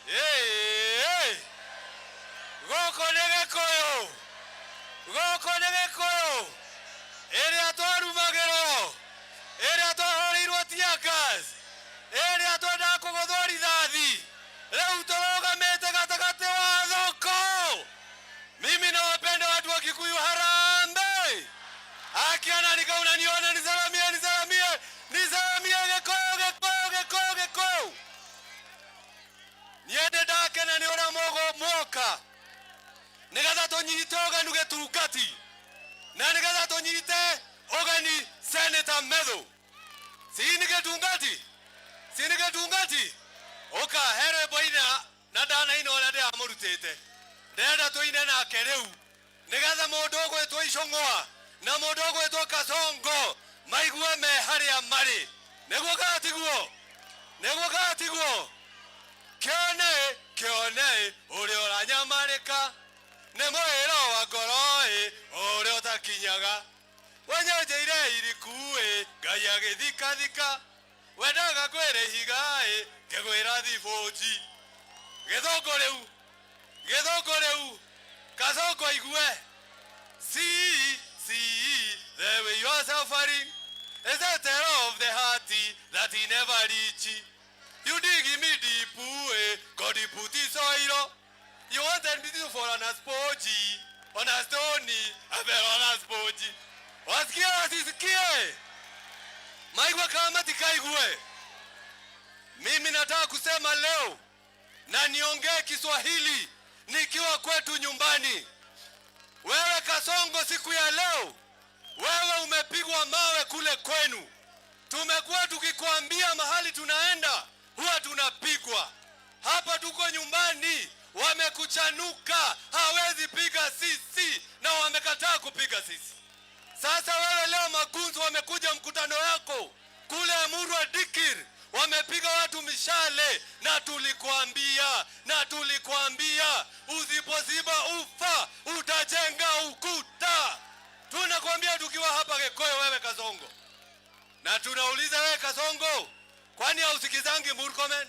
Speaker 4: Hey, hey. Gũkũ nĩ Gĩkũyũ, gũkũ nĩ Gĩkũyũ ĩrĩa twarumagĩrwo, ĩrĩa twahũrĩirwo tear gas, ĩrĩa twendaga kũgũthwo rithathi, rĩu tũrũgamĩte gatagatĩ wa thoko. Mimi nawapenda watu wa Kikuyu, harambee! Akiona nika unaniona, nisalamie, nisalamie, nisalamie Gĩkũyũ, Gĩkũyũ, Gĩkũyũ, Gĩkũyũ. Niende ndakena nĩ ũrĩa mwoka nĩgetha tũnyite ũgeni gĩtungati na nĩgetha tũnyite ũgeni Senator Methu. Si nĩ gĩtungati? Si nĩ gĩtungati? Ũka he rwĩmbo ina na ndanaina ũrĩa ndĩramũrutĩte, ndĩrenda tũine nake rĩu nĩgetha mũndũ ũgwĩtwo Icũng'wa na mũndũ ũgwĩtwo Kasongo maigue me harĩa marĩ. Nĩguo kana tiguo? Nĩguo kana tiguo? Kione kione ũrĩa ũranyamarĩka nĩ mwĩro wa ngoro ũrĩa ũtakinyaga, wenyenjeire iriku Ngai agĩthikathika, wendaga kwĩra ihiga ngĩgwĩra thibũnji. Gĩthũngũ rĩu, gĩthũngũ rĩu, Kasongo aigue. See, see the way you are suffering is the terror of the heart that he never reach. You dig me deep, God put his oil. You wanted me to fall on a sponge, on a stone, I fell on a sponge. Wasikie wasisikie, maigwe kama tikaigue. Mimi nataka kusema leo na niongee Kiswahili nikiwa kwetu nyumbani. Wewe Kasongo, siku ya leo wewe umepigwa mawe kule kwenu. Tumekuwa tukikwambia mahali tunaenda huwa tunapigwa. Hapa tuko nyumbani, wamekuchanuka, hawezi piga sisi na wamekataa kupiga sisi. Sasa wewe leo magunzu wamekuja mkutano yako kule Emurua Dikirr, wamepiga watu mishale, na tulikwambia, na tulikwambia usipoziba ufa utajenga ukuta. Tunakwambia tukiwa hapa Gikuyu, wewe Kasongo. Na tunauliza wewe Kasongo, kwani hausikizangi Murkomen?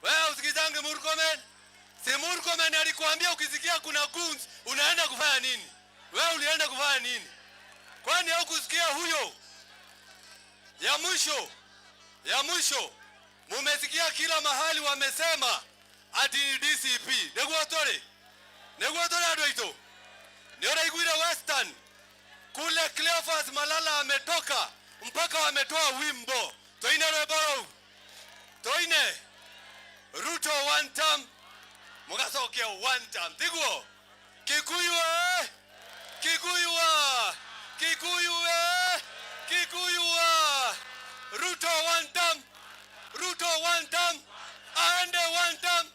Speaker 4: Wewe hausikizangi Murkomen? Si Murkomen alikuambia ukisikia kuna goons unaenda kufanya nini? Wewe ulienda kufanya nini? Kwani haukusikia huyo? Ya mwisho, ya mwisho, mumesikia kila mahali wamesema ati ni DCP. Niguo turi? Niguo turi andu aitu? Ni uraiguire Western kule Cleophas Malala ametoka mpaka wametoa wimbo. Tuine rwimbo rou. Toine Ruto one term, mugacokia one term, tiguo? Kikuyu eh? Kikuyu ah! Kikuyu eh? Kikuyu ah! Ruto one term, Ruto one term, aende one term,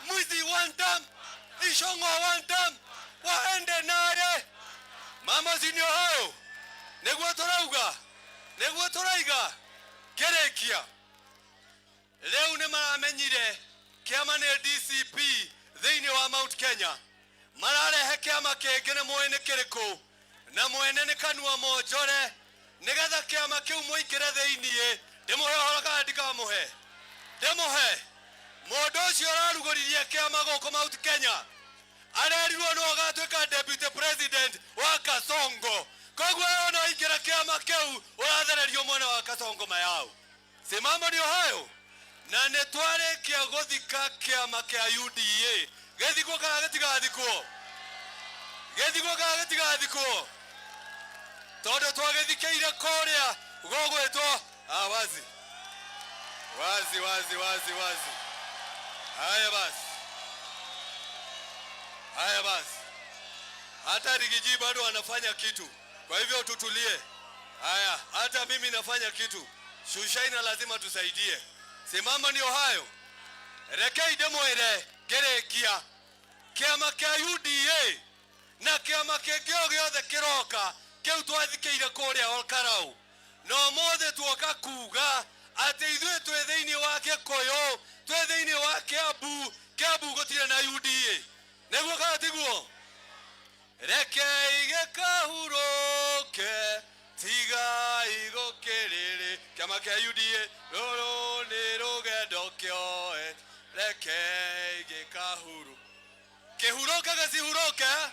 Speaker 4: Mwizi one term, Ichung'wah one term, waende nare. Mama sinio hayo niguo turauga, niguo turaiga. Ngĩrĩkia, rĩu nĩ maramenyire kĩama nĩ DCP thĩinĩ wa Mount Kenya. Mararehe kĩama kĩngĩ nĩ mũĩ nĩ kĩrĩkũ, na mwene nĩ Kanua Monjore, nĩgetha kĩama kĩu mũingĩre thĩiniĩ. Ndĩmũhe ũhoro kana ndikamũhe? Ndĩmũhe. Mũndũ ũcio ũrarugũririe kĩama gũkũ Mount Kenya arerirwo no agatuĩka deputy president wa Kasongo. Koguo wewe no ingĩra kĩama kĩu ũrathererio mwena wa Kasongo mayao. Simamo ndio hayo. Na nĩ twarĩkia gũthika kĩama kĩa UDA. Gĩthikwo kana gĩtigathikwo? Gĩthikwo kana gĩtigathikwo? Tondũ twagĩthikĩire kũrĩa gũgwĩtwo wazi wazi wazi wazi wazi. Haya basi, haya basi, hata Riggy G bado anafanya kitu, kwa hivyo tutulie. Haya, hata mimi nafanya kitu. Shushaina lazima tusaidie. Simama ndio hayo. Rekei ndĩmwĩre ngĩrĩkia, kĩama kĩa UDA na kĩama kĩngĩ o gĩothe kĩroka kĩu twathikĩire kũrĩa Olkarau, na ũmũthĩ tuoka kuga atĩ ithuĩ twĩ thĩinĩ wa Gĩkũyũ, twĩ thĩinĩ wa Kiambu. Kiambu gũtirĩ na UDA, nĩguo kana tiguo? Rekei gĩkahurũke, tigai gũkĩrĩrĩ kĩama kĩa UDA, rũrũ nĩ rũgendo kĩoe, rekei gĩkahuru kĩhurũke, gĩcihurũke,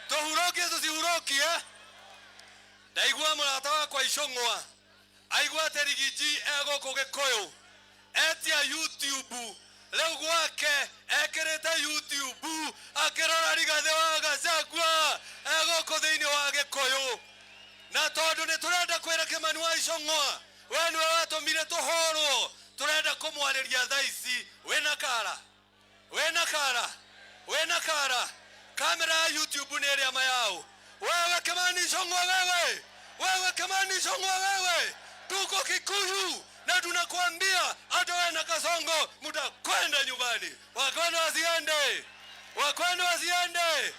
Speaker 4: tũhurũkie tũcihurũkie. Ndaigua mũrata wakwa Ichung'wa aigua atĩ Riggy G egũkũ Gĩkũyũ, etia YouTube rĩu gwake, ekĩrĩte YouTube akĩrora Rigathĩ wa Gachagua egũkũ thĩinĩ wa Gĩkũyũ. Na tondũ nĩ tũrenda kwĩra Kĩmani wa Ichung'wa, we nĩwe watũmire tũhũrwo, tũrenda kũmwarĩria thaa ici. Wĩna kara, wĩna kara, wĩna kara, kamera ya YouTube nĩ ĩrĩa mayao. Wewe Kimani Ichung'wa, wewe, wewe Kimani Ichung'wa, wewe, tuko Kikuyu na tunakuambia hata wewe na Kasongo mtakwenda nyumbani. Wakwenda wasiende, wakwenda wasiende.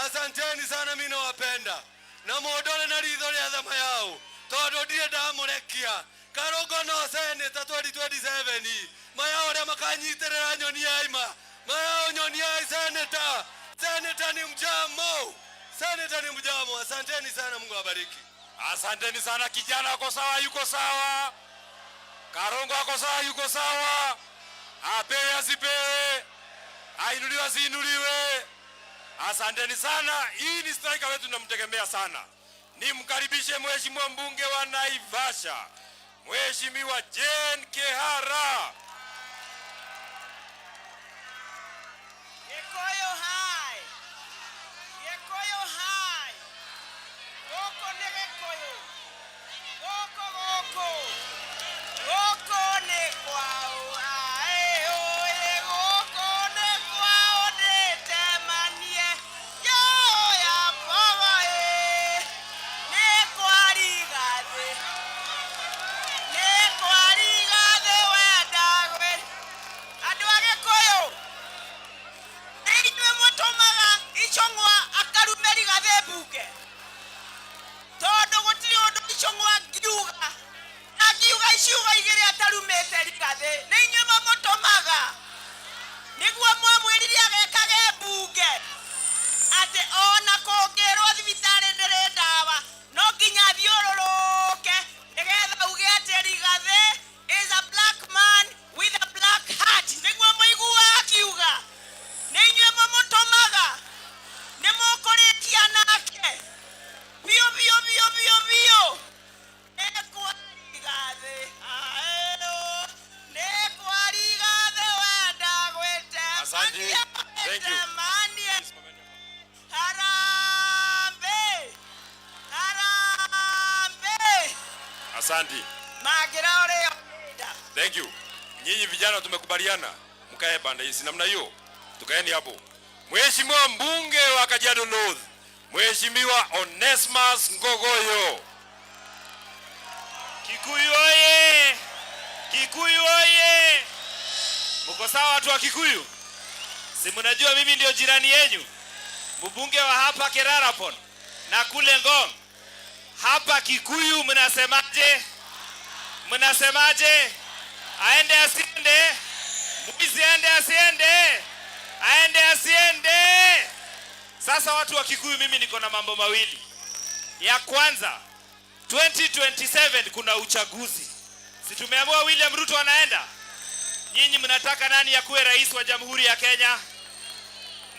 Speaker 4: Asanteni sana, mimi nawapenda na mũndore na ritho rĩa thama yao, tondũ ndirĩ ndamũrekia. Karũngo no seneta 2027, mayao arĩa makanyitĩrĩra nyoni yaima mayao, nyoni ya seneta. Seneta ni mjamo, seneta ni mjamo. Asanteni sana, Mungu awabariki.
Speaker 3: Asanteni sana kijana, ako sawa, yuko sawa. Karongo ako sawa, yuko sawa. Apewe asipewe, ainuliwe asiinuliwe. Asanteni sana. Hii ni striker wetu, tunamtegemea sana. Nimkaribishe mheshimiwa mbunge wa Naivasha, Mheshimiwa Jane Kehara.
Speaker 5: Gĩkũyũ hai! Gĩkũyũ hai! Gũkũ nĩ Gĩkũyũ. Gũkũ gũkũ. Gũkũ nĩ kwao. Aĩ ũyĩ gũkũ nĩ kwao ndĩtemanie. Yo ya mbogo ĩ. Nĩ kwa Rigathĩ. Nĩ kwa Rigathĩ wenda gwĩ. Andũ a Gĩkũyũ, inyuĩ mũtũmaga Ichung'wa akarume Rigathĩ mbunge, tondũ gũtirĩ ũndũ Ichung'wa angiuga, angiuga iciugo igĩrĩ atarumĩte Rigathĩ. Nĩ inyuĩ mamũtũmaga, nĩguo mwamwĩrire agekage mbunge atĩ ona kũngĩrwo thibitarĩ ndĩrĩ ndawa, no nginya athiũrũrũke nĩgetha uge atĩ Rigathĩ is a black man with a black heart. Nĩguo mũiguaga akiuga. Nĩ inyuĩ mũmũtũmaga, nĩ mũkũrĩkia nake biũ biũ biũ biũ biũ. Nĩ kwa Rigathĩ, aĩũ, nĩ kwa Rigathĩ wenda.
Speaker 3: Asante. Thank you.
Speaker 5: Gwĩtemania, harambee, harambee.
Speaker 3: Asante.
Speaker 5: Mangĩra ũrĩa.
Speaker 3: Thank you. Nyinyi vijana tumekubaliana mkae pande hii, si namna hiyo? Tukaeni hapo. Mheshimiwa mbunge wa Kajiado North, Mheshimiwa Onesmus Ngogoyo.
Speaker 6: Kikuyu oye! Kikuyu oye! Mko sawa watu wa Kikuyu? Si mnajua mimi ndio jirani yenyu, mbunge wa hapa Kerarapon na kule Ngong. Hapa Kikuyu mnasemaje? Mnasemaje? Aende asiende? Mwizi aende asiende? Aende asiende? Sasa watu wa Kikuyu, mimi niko na mambo mawili. Ya kwanza, 2027 kuna uchaguzi. Si tumeamua William Ruto anaenda? Nyinyi mnataka nani akuwe rais wa Jamhuri ya Kenya?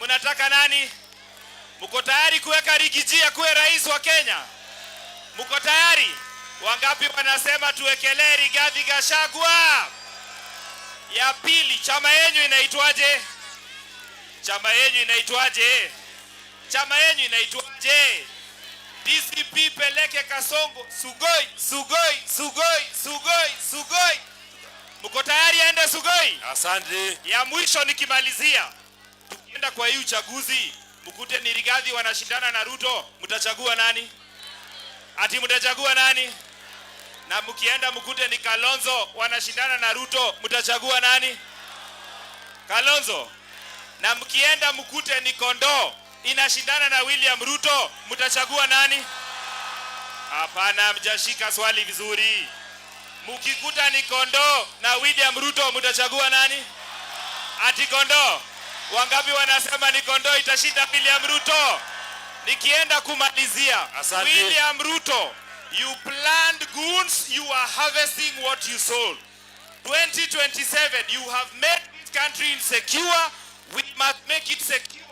Speaker 6: Mnataka nani? Mko tayari kuweka Riggy G akuwe rais wa Kenya? Mko tayari? Wangapi wanasema tuwekelee Rigathi Gachagua? Ya pili, chama yenyu inaitwaje? Chama yenyu inaitwaje? Chama yenyu inaitwaje? DCP peleke Kasongo Sugoi, Sugoi, Sugoi, Sugoi, Sugoi. Mko tayari aende Sugoi?
Speaker 3: Asante.
Speaker 6: Ya mwisho nikimalizia, tukienda kwa hii uchaguzi mkute ni Rigathi wanashindana na Ruto, mtachagua nani? Ati mtachagua nani? Na mkienda mkute ni Kalonzo wanashindana na Ruto, mtachagua nani? Kalonzo. Na mkienda mkute ni Kondoo inashindana na William Ruto, mtachagua nani? Hapana, mjashika swali vizuri. Mkikuta ni Kondoo na William Ruto, mtachagua nani? Ati Kondoo. Wangapi wanasema ni Kondoo itashinda William Ruto? Nikienda kumalizia,
Speaker 3: Asante.
Speaker 6: William Ruto, you planned goons, you are harvesting what you sowed. 2027, you have made this country insecure. We must make it secure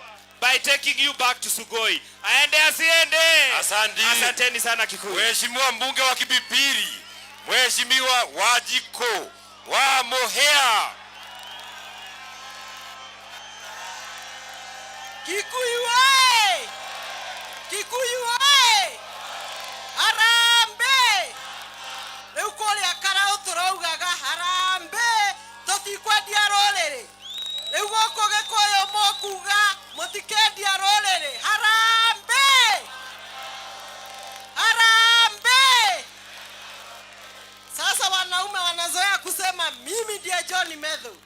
Speaker 6: by taking you back to Sugoi. Aende asiende?
Speaker 3: Asante.
Speaker 6: Asanteni sana Kikuyu.
Speaker 3: Mheshimiwa mbunge wa Kipipiri, Mheshimiwa Wanjiku wa Muhia.
Speaker 5: Kikuyu oye! Kikuyu oye! Harambee! Rĩu kũrĩa Karaũ tũraugaga harambee, tũtikwendia rũrĩrĩ. Rĩu gũkũ Gĩkũyũ mũkuga mũtikendia rũrĩrĩ. Harambee! Harambee! Sasa wanaume wanazoea kusema mimi ndiye John Methu,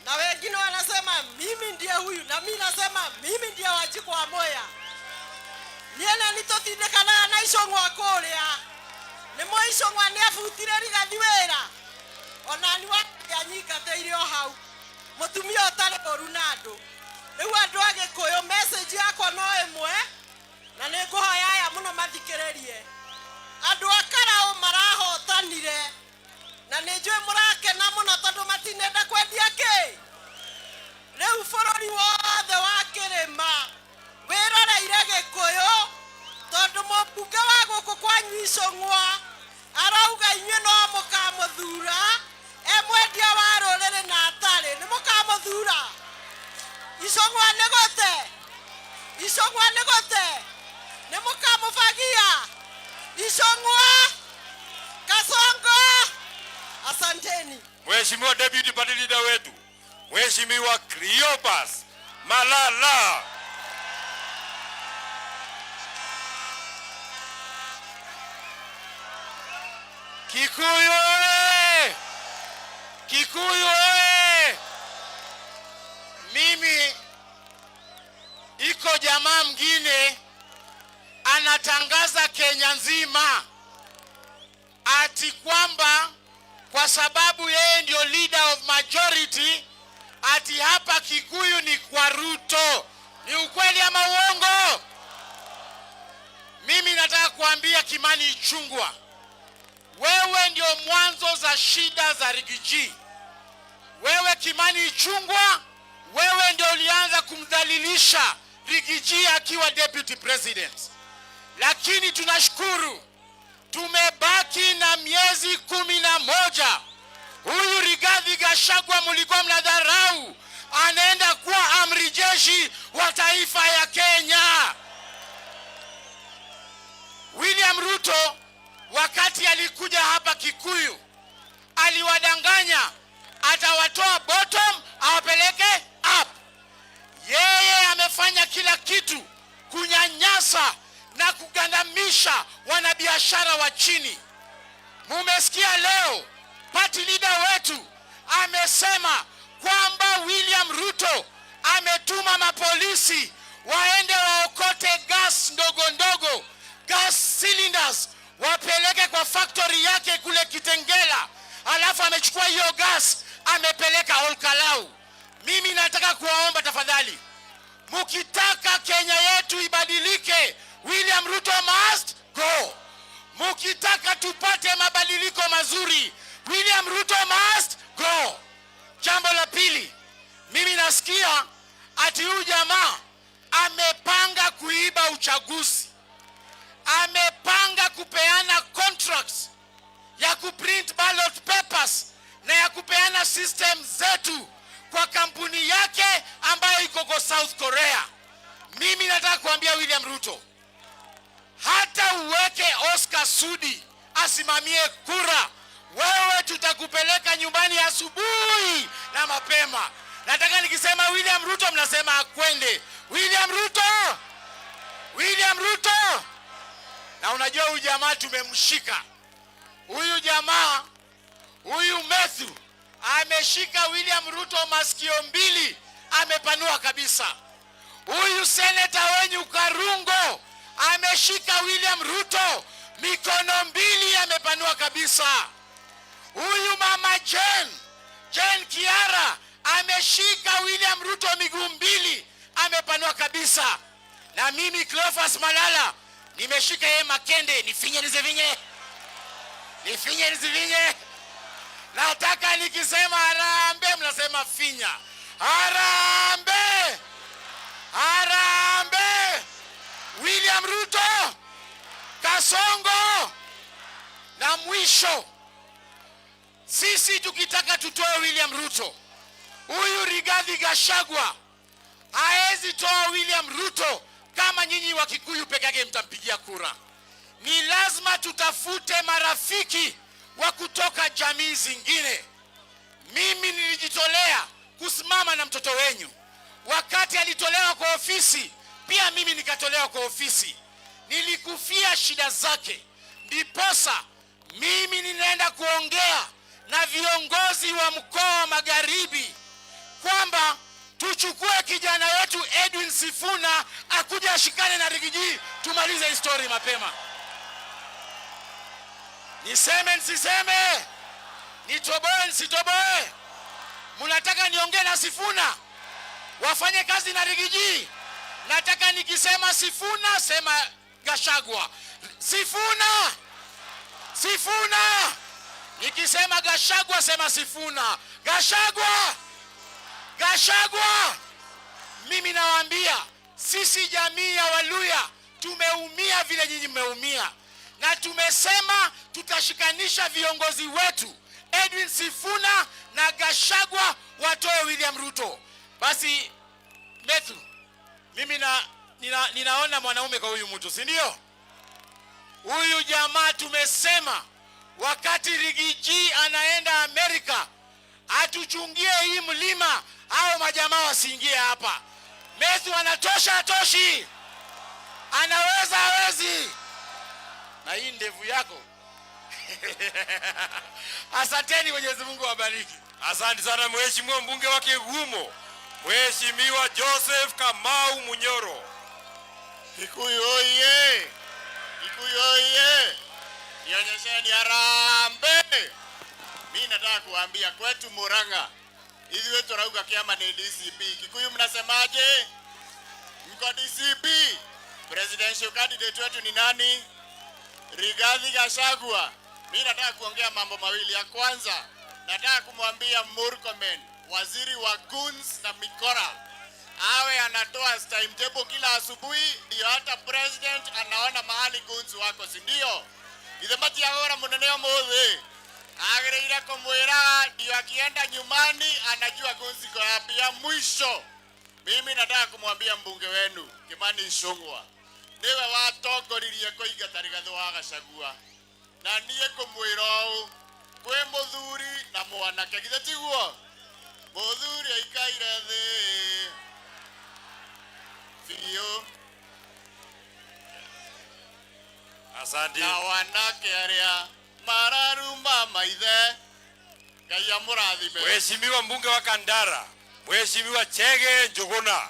Speaker 5: na wengine wanasema mimi ndiye huyu, na mimi nasema mimi ndiye Wanjiku wa Muhia. Niĩ na nĩ tũtindĩkanaga na Icũng'wa kũrĩa. Nĩ mũĩ Icũng'wa nĩ abutire Rigathi wĩra, ona ni anyingatĩire o hau, mũtumia ũtarĩ ũru na andũ. Rĩu andũ a Gĩkũyũ, message yakwa no ĩmwe, na nĩ ngũhoya aya mũno mathikĩrĩrie. Andũ a Karaũ marahotanire, na nĩ njũĩ mũrakena mũno tondũ matinenda kwendia kĩ. Rĩu bũrũri wothe wa kĩrĩma wĩroreire Gĩkũyũ, tondũ mũmbunge wa gũkũ kwanyu Icũng'wa arauga inyuĩ no mũkamũthura e mwendia wa rũrĩrĩ na atarĩ nĩ mũkamũthura. Icũng'wa nĩ gũte, Icũng'wa nĩ gũte, nĩ mũkamũbagia Icũng'wa. Kasongo, asanteni.
Speaker 3: Mheshimiwa Deputy Party Leader wetu, Mheshimiwa Cleopas Malala.
Speaker 4: Kikuyu oye! Kikuyu oye! Mimi iko jamaa mwingine anatangaza Kenya nzima ati kwamba kwa sababu yeye ndio leader of majority, ati hapa Kikuyu ni kwa Ruto. Ni ukweli ama uongo? Mimi nataka kuambia Kimani Ichung'wah, wewe ndio mwanzo za shida za Riggy G. Wewe Kimani Ichung'wah, wewe ndio ulianza kumdhalilisha Riggy G akiwa deputy president. Lakini tunashukuru tumebaki na miezi 11. Huyu Rigathi Gachagua mlikuwa mnadharau, anaenda kuwa amri jeshi wa taifa ya Kenya. William Ruto wakati alikuja hapa Kikuyu aliwadanganya
Speaker 7: Atawatoa bottom awapeleke up. Yeye amefanya kila kitu kunyanyasa na kugandamisha wanabiashara wa chini. Mumesikia leo party leader wetu amesema kwamba William Ruto ametuma mapolisi waende waokote gas ndogo ndogo, gas cylinders, wapeleke kwa factory yake kule Kitengela, alafu amechukua hiyo gas amepeleka Olkalau. Mimi nataka kuwaomba tafadhali, mukitaka Kenya yetu ibadilike, William Ruto must go. Mukitaka tupate mabadiliko mazuri, William Ruto must go. Jambo la pili, mimi nasikia ati huyu jamaa amepanga kuiba uchaguzi, amepanga kupeana contracts ya kuprint ballot papers na ya kupeana system zetu kwa kampuni yake ambayo iko kwa South Korea. Mimi nataka kuambia William Ruto, hata uweke Oscar Sudi asimamie kura, wewe tutakupeleka nyumbani asubuhi na mapema. Nataka nikisema William Ruto, mnasema akwende. William Ruto, William Ruto. Na unajua huyu jamaa tumemshika huyu jamaa, huyu Methu ameshika William Ruto masikio mbili, amepanua kabisa. Huyu seneta wenyu Karungo ameshika William Ruto mikono mbili, amepanua kabisa. Huyu mama Jane, Jane Kiara ameshika William Ruto miguu mbili, amepanua kabisa. Na mimi Cleophas Malala nimeshika yeye makende, nifinye nisifinye, nifinye nisifinye. Nataka nikisema harambee, mnasema finya. Harambee, harambee! William Ruto, Kasongo. Na mwisho, sisi tukitaka tutoe William Ruto, huyu Rigathi Gachagua haezi toa William Ruto kama nyinyi wa Kikuyu peke yake mtampigia kura. Ni lazima tutafute marafiki wa kutoka jamii zingine. Mimi nilijitolea kusimama na mtoto wenyu wakati alitolewa kwa ofisi, pia mimi nikatolewa kwa ofisi. Nilikufia shida zake, ndiposa mimi ninaenda kuongea na viongozi wa mkoa wa Magharibi kwamba tuchukue kijana wetu Edwin Sifuna akuje ashikane na Riggy G, tumalize hii story mapema. Niseme nisiseme? Nitoboe nisitoboe? Mnataka niongee na Sifuna wafanye kazi na Riggy G? Nataka nikisema Sifuna sema Gachagua. Sifuna, Sifuna. Nikisema Gachagua sema Sifuna. Gachagua, Gachagua. Mimi nawaambia sisi jamii ya Waluhya tumeumia vile nyinyi mmeumia, na tumesema tutashikanisha viongozi wetu Edwin Sifuna na Gachagua watoe William Ruto. Basi Methu, mimi ninaona mwanaume kwa huyu mtu, si ndio? Huyu jamaa tumesema wakati Riggy G anaenda Amerika atuchungie hii mlima, hao majamaa wasiingie hapa. Methu anatosha, atoshi? Anaweza, hawezi? Na hii ndevu yako. Asanteni, Mwenyezi Mungu awabariki.
Speaker 3: Asante sana Mheshimiwa mbunge wa Kigumo, Mheshimiwa Joseph Kamau Munyoro.
Speaker 8: Kikuyu oye! Kikuyu oye! Nionyesheni harambee! Mi nataka kuambia kwetu Murang'a, ithuĩ tũrauga kĩama nĩ DCP. Kikuyu mnasemaje? Mko DCP? Presidential candidate wetu ni nani? Rigathi Gachagua. Mi nataka kuongea mambo mawili. Ya kwanza, nataka kumwambia Murkomen, waziri wa goons na mikora, awe anatoa timetable kila asubuhi, ndio hata president anaona mahali goons wako, si ndio? Ithe matiagora munene umuthi agĩrĩire kũmwĩraga ndio akienda nyumbani anajua goons iko wapi. Ya mwisho, mimi nataka kumwambia mbunge wenu Kimani Ichung'wa niwe watongoririe kũingata Rigathĩ wa Gachagua, na niĩ ngũmwĩra ũũ, Kwĩ mũthuri na mwanake, githĩ tiguo? Mũthuri aikaire thĩ biũ.
Speaker 3: Asante.
Speaker 8: Na wanake arĩa mararuma maithe, Ngai amũrathime.
Speaker 3: Mheshimiwa mbunge wa Kandara, Mheshimiwa Chege Njuguna.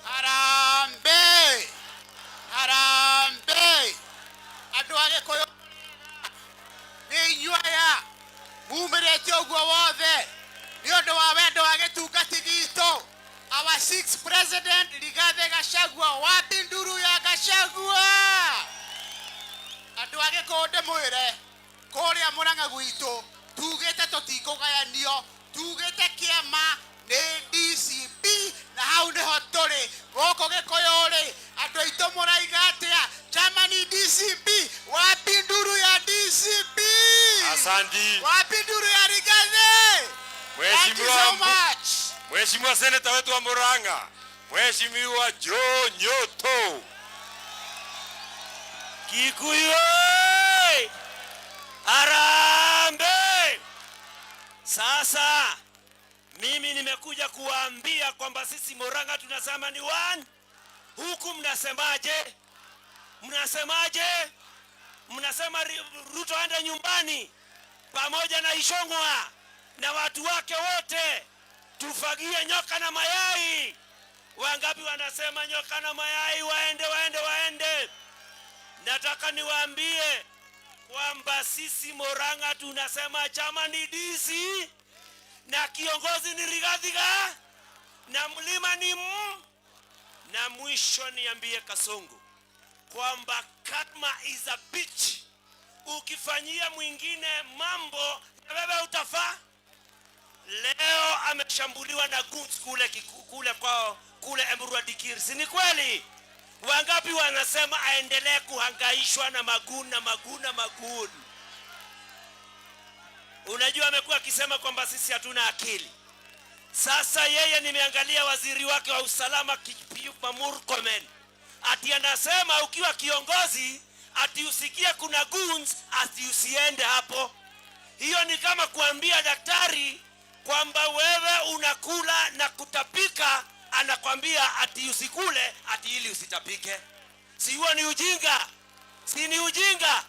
Speaker 7: Harambee! Harambee! Andũ a Gĩkũyũ nĩ inyuĩ aya mumĩrĩte ũguo wothe nĩ ũndũ wa wendo wa gĩtungati gitũ. Our sixth president Rigathi Gachagua, wapi nduru ya Gachagua? Andũ a Gĩkũyũ ndĩmwĩre kũrĩa Mũrang'a gwitũ tugĩte tũtikũgayanio, tugĩte kĩama nĩ DCP na hau nĩho tũrĩ. Gũkũ Gĩkũyũ rĩ, andũ aitũ mũraiga atĩa? Chama ni DCP, wapi nduru ya DCP?
Speaker 3: Asante.
Speaker 7: Wapi nduru ya Rigathi? Thank you so much.
Speaker 3: Mheshimiwa seneta wetu wa Murang'a, Mheshimiwa Joe Nyoto.
Speaker 9: Kikuyu oi! Harambee! Sasa mimi nimekuja kuwaambia kwamba sisi Murang'a tunasema ni one. Huku mnasemaje? Mnasemaje? Mnasema Ruto aende nyumbani pamoja na Ichung'wah na watu wake wote, tufagie nyoka na mayai. Wangapi wanasema nyoka na mayai waende, waende, waende? Nataka niwaambie kwamba sisi Murang'a tunasema chama ni DC na kiongozi ni Rigathi na mlima ni M. Na mwisho niambie Kasongo kwamba karma is a bitch. Ukifanyia mwingine mambo na wewe utafaa. Leo ameshambuliwa na goons kule kule kwao kule Emurua Dikirr, si ni kweli? Wangapi wanasema aendelee kuhangaishwa na magun na magun na magun? Unajua amekuwa akisema kwamba sisi hatuna akili. Sasa yeye nimeangalia waziri wake wa usalama Kipchumba Murkomen ati anasema ukiwa kiongozi ati usikie kuna goons ati usiende hapo. Hiyo ni kama kuambia daktari kwamba wewe unakula na kutapika, anakwambia ati usikule ati ili usitapike. Si huo ni ujinga? Si ni ujinga?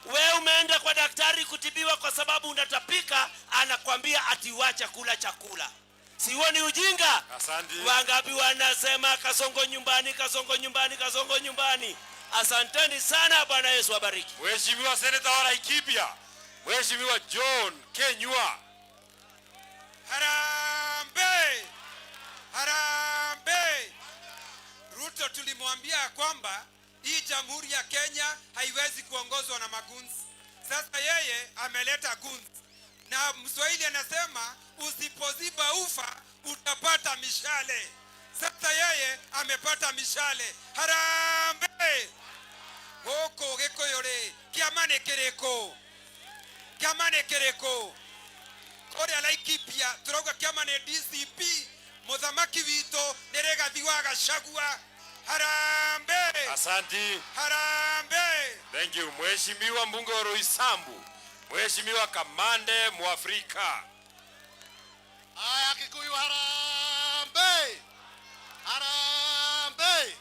Speaker 9: Wewe umeenda kwa daktari kutibiwa kwa sababu unatapika, anakwambia ati uache kula chakula. Si huo ni ujinga?
Speaker 3: Asante.
Speaker 9: Wangapi wanasema Kasongo nyumbani, Kasongo nyumbani, Kasongo nyumbani? Asanteni sana, Bwana Yesu abariki.
Speaker 3: Mheshimiwa Seneta wa Laikipia, Mheshimiwa John Kenyua.
Speaker 10: Harambee! Harambee! Ruto tulimwambia kwamba hii jamhuri ya Kenya haiwezi kuongozwa na magoons. Sasa yeye ameleta goons. Na Mswahili anasema usipoziba ufa utapata mishale. Sasa yeye amepata mishale. Harambee! Gũkũ Gĩkũyũ rĩ, kĩama nĩ kĩrĩkũ? Kĩama nĩ kĩrĩkũ? Kũrĩa Laikipia tũrauga kĩama nĩ DCP, mũthamaki witũ nĩ Rigathi wa Gachagua. Harambee!
Speaker 3: Asante.
Speaker 10: Harambee!
Speaker 3: Thank you. Mheshimiwa mbunge wa Roysambu, Mheshimiwa Kamande Mwafrika.
Speaker 11: Haya Kikuyu, harambee! Harambee!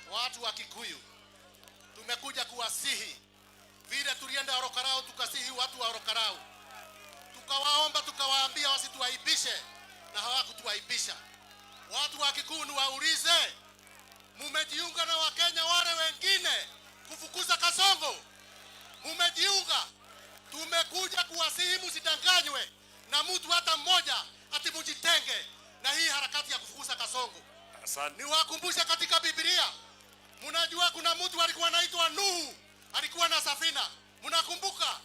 Speaker 11: Watu wa Kikuyu, tumekuja kuwasihi vile tulienda Ol Kalou tukasihi watu wa Ol Kalou, tukawaomba tukawaambia wasituaibishe na hawakutuaibisha. Watu wa Kikuyu niwaulize, mumejiunga na Wakenya wale wengine kufukuza Kasongo? Mumejiunga? Tumekuja kuwasihi msidanganywe na mtu hata mmoja ati mujitenge na hii harakati ya kufukuza Kasongo.
Speaker 3: Asante.
Speaker 11: Niwakumbushe katika Biblia, mnajua kuna mtu alikuwa anaitwa Nuhu, alikuwa na safina. Mnakumbuka?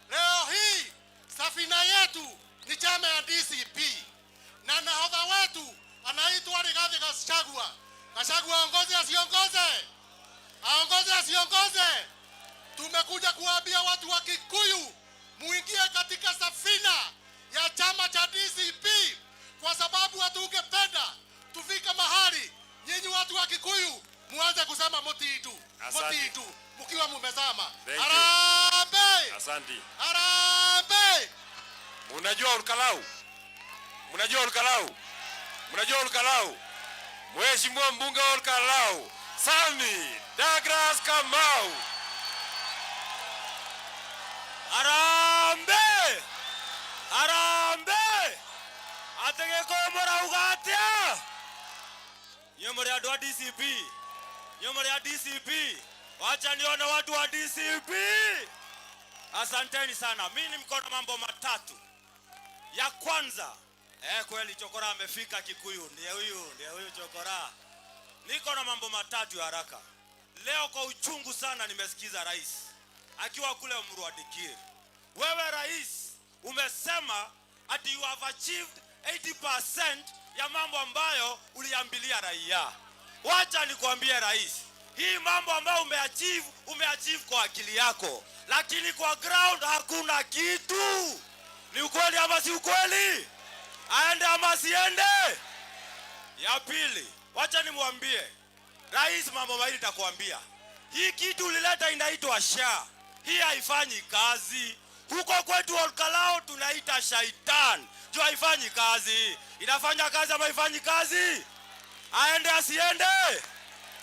Speaker 11: Leo hii safina yetu ni chama ya DCP na nahodha wetu anaitwa Rigathi Gachagua. Gachagua aongoze asiongoze? Aongoze asiongoze? Tumekuja kuambia watu wa Kikuyu muingie katika safina ya chama cha DCP, kwa sababu hatungependa tufike mahali nyinyi watu wa Kikuyu muanze kusema mutitu
Speaker 3: Asante.
Speaker 11: mutitu mkiwa mumezama.
Speaker 3: Thank you.
Speaker 11: Harambee!
Speaker 3: Asante.
Speaker 11: Harambee!
Speaker 3: Munajua Olkalau? Munajua Olkalau? Munajua Olkalau? Mheshimiwa mbunge wa Olkalau, Sami Douglas Kamau.
Speaker 9: Harambee! Harambee! Atĩ Gĩkũyũ mũrauga atĩa? Inyuĩ mũrĩ andũ a DCP. Inyuĩ mũrĩ a DCP. Wacha nione watu wa DCP. Asanteni sana. Mimi niko na mambo matatu. Ya kwanza, kweli Chokora amefika Kikuyu. Ndiye huyu Chokora. Niko na mambo matatu ya haraka. Leo kwa uchungu sana nimesikiza rais akiwa kule Emurua Dikirr. Wewe rais umesema ati you have achieved 80% ya mambo ambayo uliambilia raia. Wacha nikwambie rais, hii mambo ambayo umeachieve, umeachieve kwa akili yako, lakini kwa ground hakuna kitu. Ni ukweli ama si ukweli? Aende ama asiende? Ya pili, wacha nimwambie rais mambo mawili nitakwambia. Hii kitu ulileta inaitwa SHA. Hii haifanyi kazi. Huko kwetu Olkalou tunaita shaitan. Juu haifanyi kazi. Inafanya kazi ama haifanyi kazi? Aende asiende?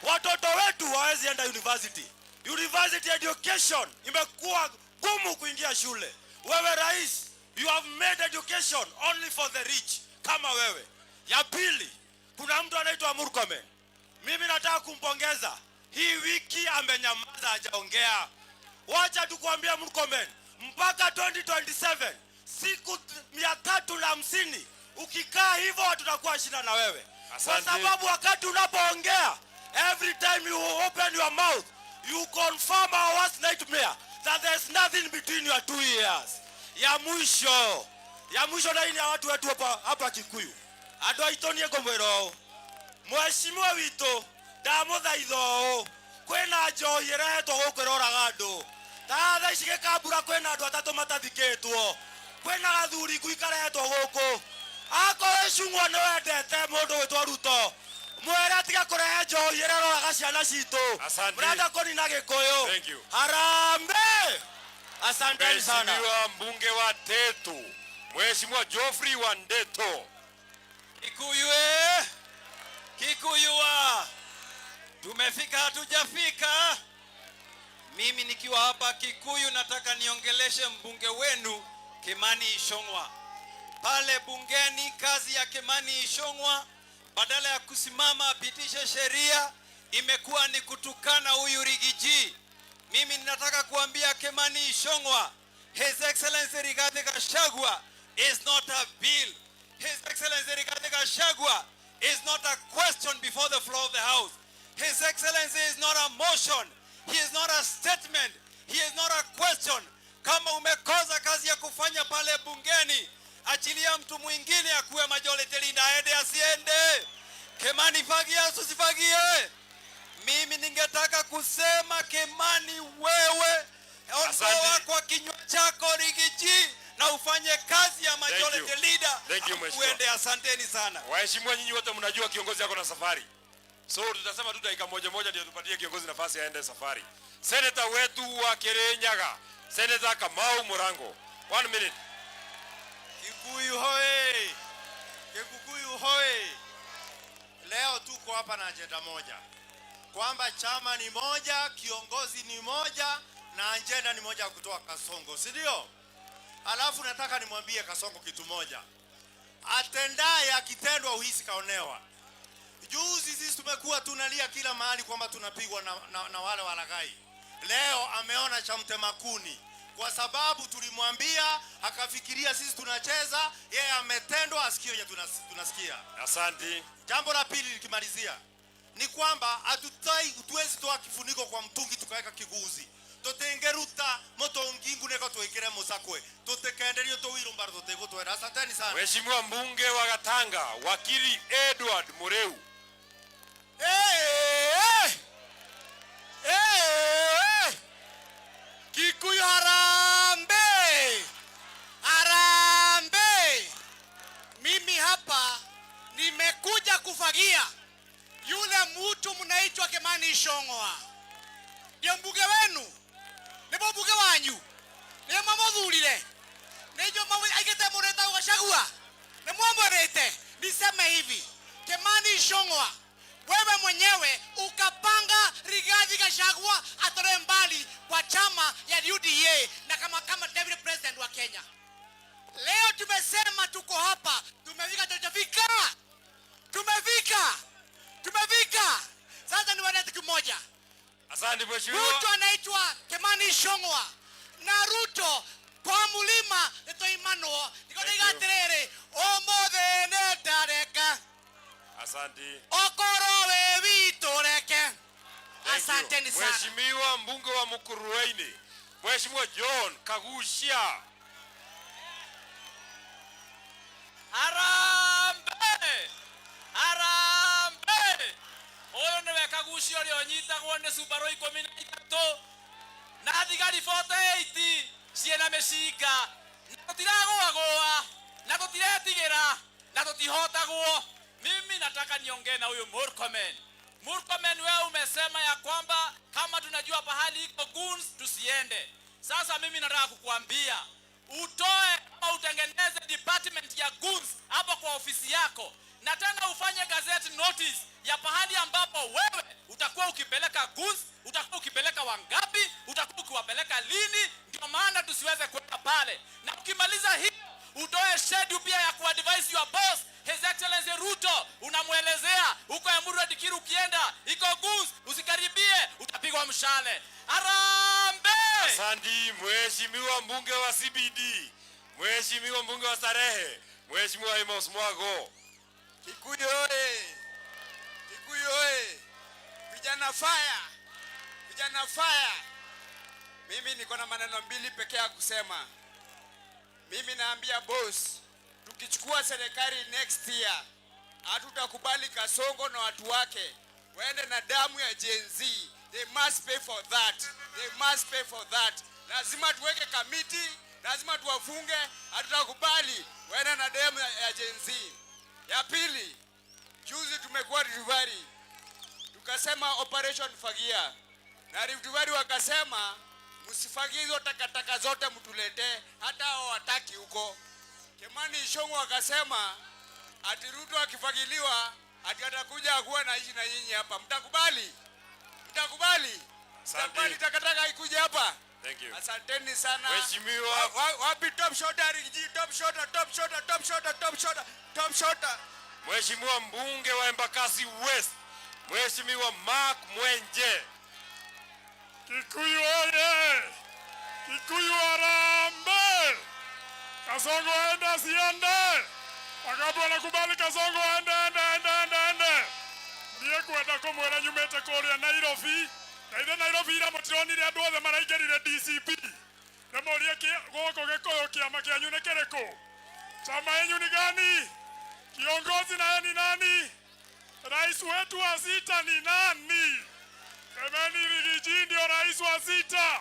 Speaker 9: Watoto wetu hawezi enda university. University education imekuwa gumu kuingia shule. Wewe rais, you have made education only for the rich kama wewe. Ya pili, kuna mtu anaitwa Murkomen. Mimi nataka kumpongeza. Hii wiki amenyamaza, hajaongea. Wacha tukuambia Murkomen, mpaka 2027 siku 350 ukikaa hivyo tutakuwa shida na wewe. Kwa
Speaker 3: Asante.
Speaker 9: Sababu wakati unapoongea, every time you open your mouth, you confirm our worst nightmare that there's nothing between your two ears. Ya mwisho na hii ni ya watu wetu hapa Kikuyu. Andũ aitũ niĩ ngũmwĩra ũũ, mheshimiwa witũ ndamũthaitha ũũ, kwĩna njohi ĩrehetwo gũkũ ĩroraga andũ ta thaa ici gĩkambura, kwĩna andũ atatũ matathikĩtwo, kwĩna gathuri ngui karehetwo gũkũ. Akorwo Icung'wa nĩ wendete mũndũ gwĩtwo Ruto, mwĩre atige kũrehe njohi ĩrĩa ĩroraga ciana citũ.
Speaker 3: Asante.
Speaker 9: Mũrenda kũnina Gĩkũyũ.
Speaker 3: Thank you.
Speaker 9: Harambee! Asanteni sana.
Speaker 3: Mheshimiwa mbunge wa Tetu, Mheshimiwa Geoffrey Wandeto.
Speaker 10: Kikuyu eh! Kikuyu wa tumefika, hatujafika. Mimi nikiwa hapa Kikuyu nataka niongeleshe mbunge wenu Kimani Ichung'wa pale bungeni. Kazi ya Kimani Ichung'wa badala ya kusimama apitishe sheria imekuwa ni kutukana huyu Riggy G. Mimi ninataka kuambia Kimani Ichung'wa, His Excellency Rigathi Gachagua is not a bill. His Excellency Rigathi Gachagua is not a question before the floor of the House. His Excellency is not a motion. He is not a statement. He is not a question. Kama umekosa kazi ya kufanya pale bungeni, achilia mtu mwingine akuwe majority leader, aende asiende? Kimani, fagia usifagie? Mimi ningetaka kusema Kimani, wewe ondoa
Speaker 3: Asante.
Speaker 10: Kwa kinywa chako Riggy G na ufanye kazi ya majority
Speaker 3: you.
Speaker 10: Leader.
Speaker 3: Thank you, mheshimiwa.
Speaker 10: Uende. Asanteni sana.
Speaker 3: Waheshimiwa, nyinyi wote mnajua kiongozi ako na safari, so tutasema tu dakika moja moja ndio tupatie kiongozi nafasi aende safari. Seneta wetu wa Kirinyaga, Senator Kamau Murango. One minute.
Speaker 12: Kikuyu hoe! Kikuyu hoe! Leo tuko hapa na ajenda moja, kwamba chama ni moja, kiongozi ni moja na ajenda ni moja ya kutoa Kasongo, si ndio? Alafu nataka nimwambie Kasongo kitu moja, atendaye akitendwa uhisi kaonewa. Juzi sisi tumekuwa tunalia kila mahali kwamba tunapigwa na wale walaghai. Leo ameona cha mtema kuni, kwa sababu tulimwambia akafikiria sisi tunacheza, yeye ametendwa, asikio ya tunasikia.
Speaker 3: Asante.
Speaker 12: Jambo la pili likimalizia ni kwamba hatuwezi toa kifuniko kwa mtungi tukaweka kiguzi tutingeruta mutungi nguniko twikire musakwe tutikenderio tuwiru mbaru tutigutwera. Asanteni sana.
Speaker 3: Mheshimiwa mbunge wa Gatanga, Wakili Edward Mureu.
Speaker 13: Hey, hey! Hey, hey! Kikuyu harambee! Harambee! Mimi hapa nimekuja kufagia yule mtu mnaitwa Kimani Ichung'wa. Ndio mbunge wenu, nĩ mbunge wanyu. Niseme hivi, Kimani Ichung'wa, wewe mwenyewe ukapanga Rigathi Gachagua atolewe mbali kwa chama ya UDA na kama deputy president wa Kenya. Leo tumesema tuko hapa, tumefika tulichofika. Tumefika. Tumefika. Sasa ni kitu kimoja.
Speaker 3: Asante mheshimiwa.
Speaker 13: Ruto anaitwa Kimani Ichung'wa na Ruto kwa mulima nitoimanwo nikoiga atiriri umuthi nĩ ndareka.
Speaker 3: Asante.
Speaker 13: Okorwo wĩ witũ reke.
Speaker 3: Thank you.
Speaker 13: Asanteni sana.
Speaker 3: Mheshimiwa mbunge wa Mukurweini, Mheshimiwa John Kaguchia.
Speaker 14: Harambee! Harambee! Ũyũ nĩwe Kaguchia ũrĩa ũnyitagwo nĩ Subaru 13 na thigari 48 ciĩna mĩcinga, na tũtiragũagũa na tũtiretigĩra na tũtihotagwo. Mimi nataka niongee na huyu Murkomen. Murkomen, wewe umesema ya kwamba kama tunajua pahali iko goons tusiende. Sasa mimi nataka kukuambia utoe ama utengeneze department ya goons hapo kwa ofisi yako, na tena ufanye gazette notice ya pahali ambapo wewe utakuwa ukipeleka goons, utakuwa ukipeleka wangapi, utakuwa ukiwapeleka lini, ndio maana tusiweze kwenda pale. Na ukimaliza hiyo utoe schedule pia ya kuadvise your boss His Excellency Ruto, unamwelezea huko Emurua Dikirr ukienda iko goons, usikaribie, utapigwa mshale. Harambee!
Speaker 3: Asante Mheshimiwa mbunge wa CBD, Mheshimiwa mbunge wa Starehe, Mheshimiwa Amos Mwago.
Speaker 10: Kikuyu oye! Kikuyu oye! Vijana fire! Vijana fire! Mimi niko na maneno mbili pekee ya kusema. Mimi naambia boss, tukichukua serikali next year, hatutakubali Kasongo na watu wake waende na damu ya Gen Z. They must pay for that. They must pay for that. Lazima tuweke kamiti, lazima tuwafunge, hatutakubali waende na damu ya Gen Z. Ya pili, juzi tumekuwa Rift Valley, tukasema Operation Fagia, na Rift Valley wakasema msifagie hizo takataka zote mtuletee, hata hao wataki huko. Kimani Ichung'wa akasema ati Ruto akifagiliwa ati atakuja akuwa naishi na nyinyi hapa. Mtakubali? Mtakubali? Mtakubali takataka ikuje hapa?
Speaker 3: Thank you.
Speaker 10: Asanteni sana.
Speaker 3: Mheshimiwa.
Speaker 10: Wapi top shotter, Riggy G, top shotter, top shotter, top shotter, top shotter, top shotter.
Speaker 3: Mheshimiwa mbunge wa Embakasi West, Mheshimiwa Mark Mwenje.
Speaker 15: Kikuyu oye! Kikuyu harambee! Kasongo aende asiende? Wangapi wanakubali Kasongo aende, aende, aende, aende, aende? Niĩ ngwenda kũmwĩra nyumĩte kũrĩa Nairobi, na ithe Nairobi ira mũtironire andũ othe maraingĩrire DCP. Ndĩmũrie gũkũ Gĩkũyũ kĩama kĩanyu nĩ kĩrĩkũ? Chama yenyu ni gani? Kiongozi naye ni nani? Rais wetu wa sita ni nani? Semeni Riggy G ndio rais wa sita.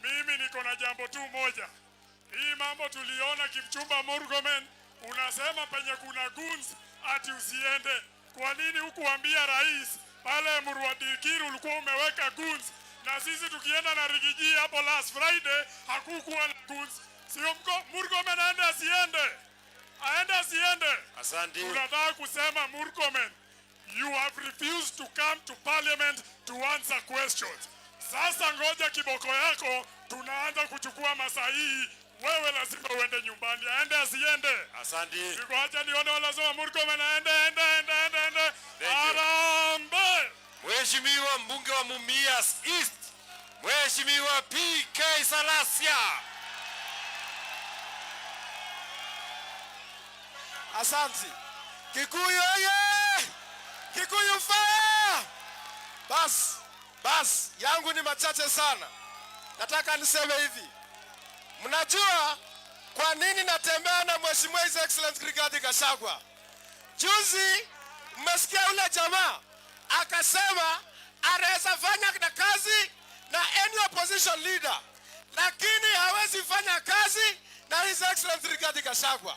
Speaker 15: Mimi niko na jambo tu moja. Hii mambo tuliona Kipchumba Murkomen, unasema penye kuna goons ati usiende. Kwa nini hukuambia rais pale Emurua Dikirr ulikuwa umeweka goons, na sisi tukienda na Riggy G hapo last Friday hakukuwa na goons? Sio Murkomen aende asiende? Aende asiende?
Speaker 3: Asante.
Speaker 15: Tunataka kusema Murkomen, you have refused to come to parliament to answer questions. Sasa ngoja kiboko yako, tunaanza kuchukua masahihi. Wewe lazima uende nyumbani. Aende asiende?
Speaker 3: Asante.
Speaker 15: Niko nione wala sema Murkomen aende, aende, aende, aende, aende.
Speaker 3: Thank you.
Speaker 15: Harambee!
Speaker 3: Mheshimiwa mbunge wa Mumias East, Mheshimiwa PK Salasya.
Speaker 16: Asante. Kikuyu oye! Kikuyu fire! Bas, bas, yangu ni machache sana. Nataka niseme hivi. Mnajua kwa nini natembea na Mheshimiwa His Excellency Rigathi Gachagua? Juzi mmesikia ule jamaa akasema anaweza fanya na kazi na any opposition leader, lakini hawezi fanya kazi na His Excellency Rigathi Gachagua.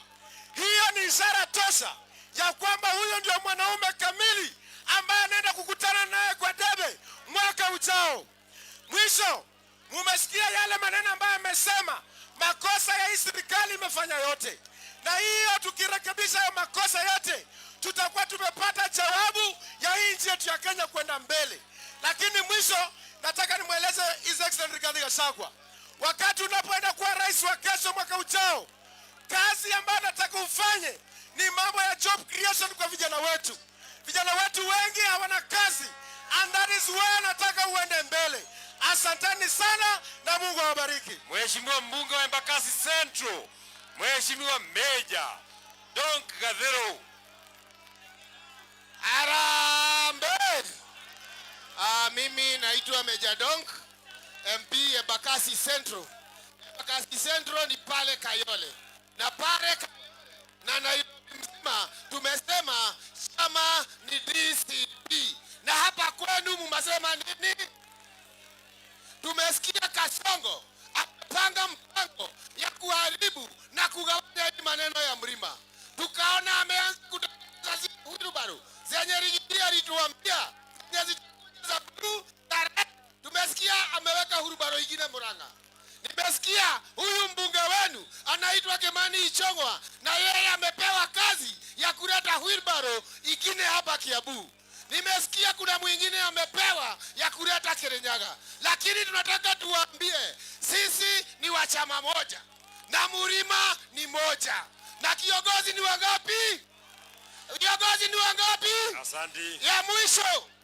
Speaker 16: Hiyo ni ishara tosha ya kwamba huyo ndio mwanaume kamili ambaye anaenda kukutana naye kwa debe mwaka ujao. Mwisho, mumesikia yale maneno ambayo amesema, makosa ya hii serikali imefanya yote, Na hiyo tukirekebisha hayo makosa yote, tutakuwa tumepata jawabu ya hii nchi yetu ya Kenya kwenda mbele. Lakini mwisho nataka nimweleze His Excellency Rigathi Gachagua, wakati unapoenda kuwa rais wa kesho mwaka ujao, kazi ambayo nataka ufanye ni mambo ya job creation kwa vijana wetu. Vijana wetu wengi hawana kazi, and that is where nataka uende mbele. Asanteni sana na Mungu awabariki.
Speaker 3: Mheshimiwa mbunge wa Embakasi Central, Mheshimiwa Meja Donk Gathero.
Speaker 17: Harambee! Mimi naitwa Meja Donk, MP Embakasi Central. Embakasi Central ni pale Kayole. Na pale Kayole na Nairobi mzima tumesema chama ni DCP. Na hapa kwenu mumesema nini? Tumesikia Kasongo amepanga mpango ya kuharibu na kugawanya hii maneno ya mlima. Tukaona ameanza kutengeneza zile wheelbarrow zenye Riggy G alituambia zenye zitakuja za blue na red. Tumesikia ameweka wheelbarrow ingine Murang'a. Nimesikia huyu mbunge wenu anaitwa Kimani Ichung'wa, na yeye amepewa kazi ya kuleta wheelbarrow ingine hapa Kiambu. Nimesikia kuna mwingine amepewa ya kuleta Kirinyaga. Lakini tunataka tuwaambie sisi ni wa chama moja na mlima ni moja. Na kiongozi ni wangapi? Viongozi ni wangapi?
Speaker 3: Asante.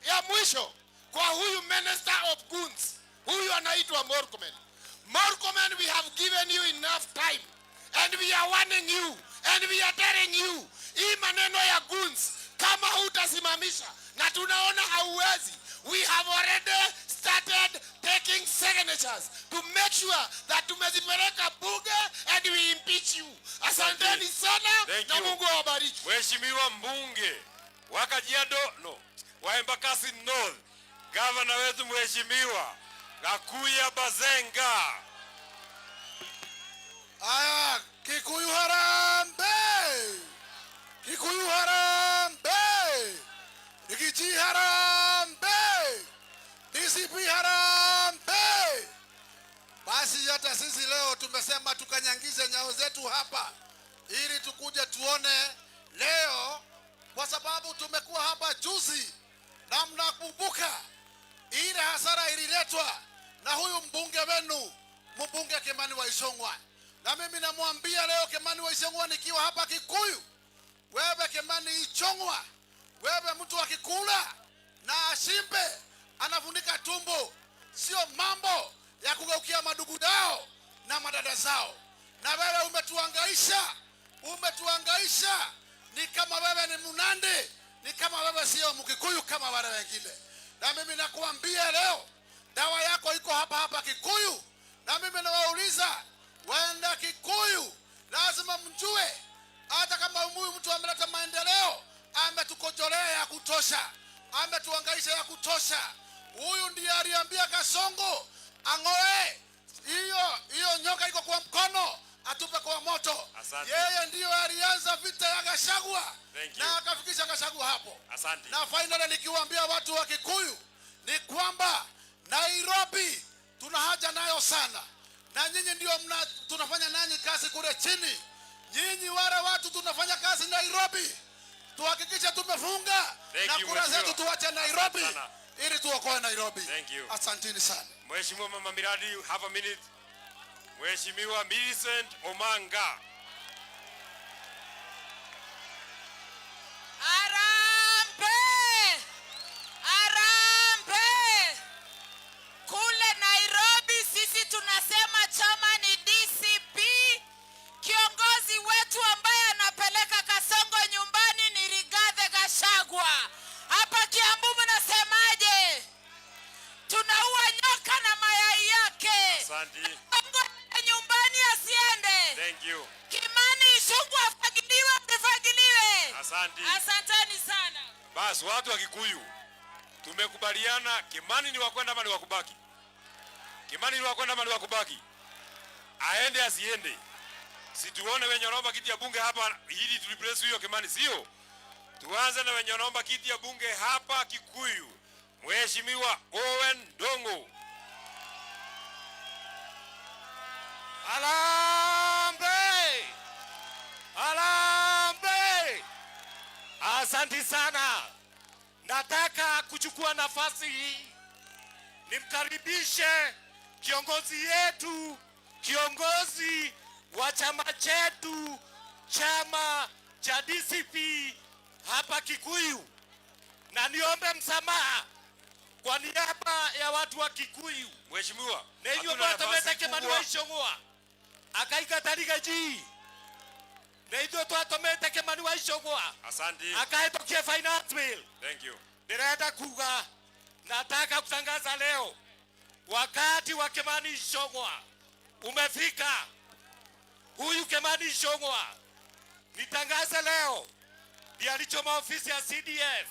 Speaker 17: Ya mwisho kwa huyu Minister of Goods, huyu anaitwa Murkomen. Murkomen, we have given you enough time and we are warning you and we are telling you, hii maneno ya goons kama hutasimamisha, na tunaona hauwezi, we have already started taking signatures to make sure that tumezipeleka bunge and we impeach you. Asanteni sana.
Speaker 3: Thank
Speaker 17: na
Speaker 3: you.
Speaker 17: Mungu awabariki.
Speaker 3: Mheshimiwa mbunge wa Kajiado, no, wa Embakasi North, gavana wetu Mheshimiwa Gakuya Bazenga.
Speaker 18: Aya, Kikuyu harambee! Kikuyu harambee! Riggy G harambee! DCP harambee! Basi hata sisi leo tumesema tukanyangize nyao zetu hapa ili tukuje tuone leo, kwa sababu tumekuwa hapa juzi na mnakumbuka ile hasara ililetwa na huyu mbunge wenu, mbunge Kimani wa Ichung'wa. Na mimi namwambia leo Kimani wa Ichung'wa nikiwa hapa Kikuyu, wewe Kimani Ichung'wa, wewe mtu akikula na ashimbe anafunika tumbo, sio mambo ya kugeukia madugu yao na madada zao. Na wewe umetuhangaisha, umetuhangaisha. Ni kama wewe ni Mnandi, ni kama wewe sio Mkikuyu kama wale wengine. Na mimi nakuambia leo, dawa yako iko hapa hapa Kikuyu. Na mimi nawauliza wenda Kikuyu, lazima mjue hata kama huyu mtu ameleta maendeleo, ametukojolea ya kutosha, ametuhangaisha ya kutosha. Huyu ndiye aliambia Kasongo ang'oe hiyo nyoka iko kwa mkono, atupe kwa moto.
Speaker 3: Asante.
Speaker 18: Yeye ndiyo alianza vita ya Gachagua
Speaker 3: Thank you.
Speaker 18: na akafikisha Gachagua hapo.
Speaker 3: Asante.
Speaker 18: Na finally nikiwaambia watu wa Kikuyu ni kwamba Nairobi tuna haja nayo sana, na nyinyi ndio tunafanya nanyi kazi kule chini. Nyinyi wale watu tunafanya kazi Nairobi, tuhakikishe tumefunga
Speaker 3: Thank
Speaker 18: na
Speaker 3: you,
Speaker 18: kura
Speaker 3: Mheshimiwa.
Speaker 18: zetu tuache Nairobi
Speaker 3: Asante sana.
Speaker 18: ili tuokoe Nairobi.
Speaker 3: Thank you.
Speaker 18: Asanteni sana.
Speaker 3: Mheshimiwa Mama Miradi, have a minute. Mheshimiwa Millicent Omanga.
Speaker 5: Harambee! Harambee! Kule Nairobi sisi tunasema chama ni DCP. Kiongozi wetu ambaye anapeleka Kasongo nyumbani ni Rigathi Gachagua. Hapa Kiambu mnasemaje? Tunaua nyoka na mayai yake.
Speaker 3: Asante.
Speaker 5: Kasongo nyumbani asiende.
Speaker 3: Thank you.
Speaker 5: Kimani Ichung'wa afagiliwe, asifagiliwe.
Speaker 3: Asante.
Speaker 5: Asanteni sana.
Speaker 3: Bas, watu wa Kikuyu tumekubaliana Kimani ni wa kwenda ama ni wa kubaki? Kimani ni wa kwenda ama ni wa kubaki? Aende asiende? Si tuone wenye wanaomba kiti ya bunge hapa ili tu replace huyo Kimani, sio? Tuanze na wenye wanaomba kiti ya bunge hapa Kikuyu. Mheshimiwa Owen Dongo.
Speaker 19: Harambee! Asante sana. Nataka kuchukua nafasi hii nimkaribishe kiongozi yetu, kiongozi wa chama chetu, chama cha DCP hapa Kikuyu, na niombe msamaha kwa niaba ya watu wa Kikuyu.
Speaker 3: Mheshimiwa,
Speaker 19: na inyuĩ
Speaker 3: hatuna nafasi
Speaker 19: mwatũmĩte Kimani
Speaker 3: kubwa.
Speaker 19: wa Ichung'wa akaingata Riggy na ithuĩ twatũmĩte Kimani wa Ichung'wa
Speaker 3: Asante.
Speaker 19: akahĩtũkie finance bill.
Speaker 3: Thank you.
Speaker 19: Ndĩrenda kuga, nataka kutangaza leo, wakati wa Kimani Ichung'wa umefika. Huyu Kimani Ichung'wa nitangaze leo ndiye alichoma ofisi ya CDF.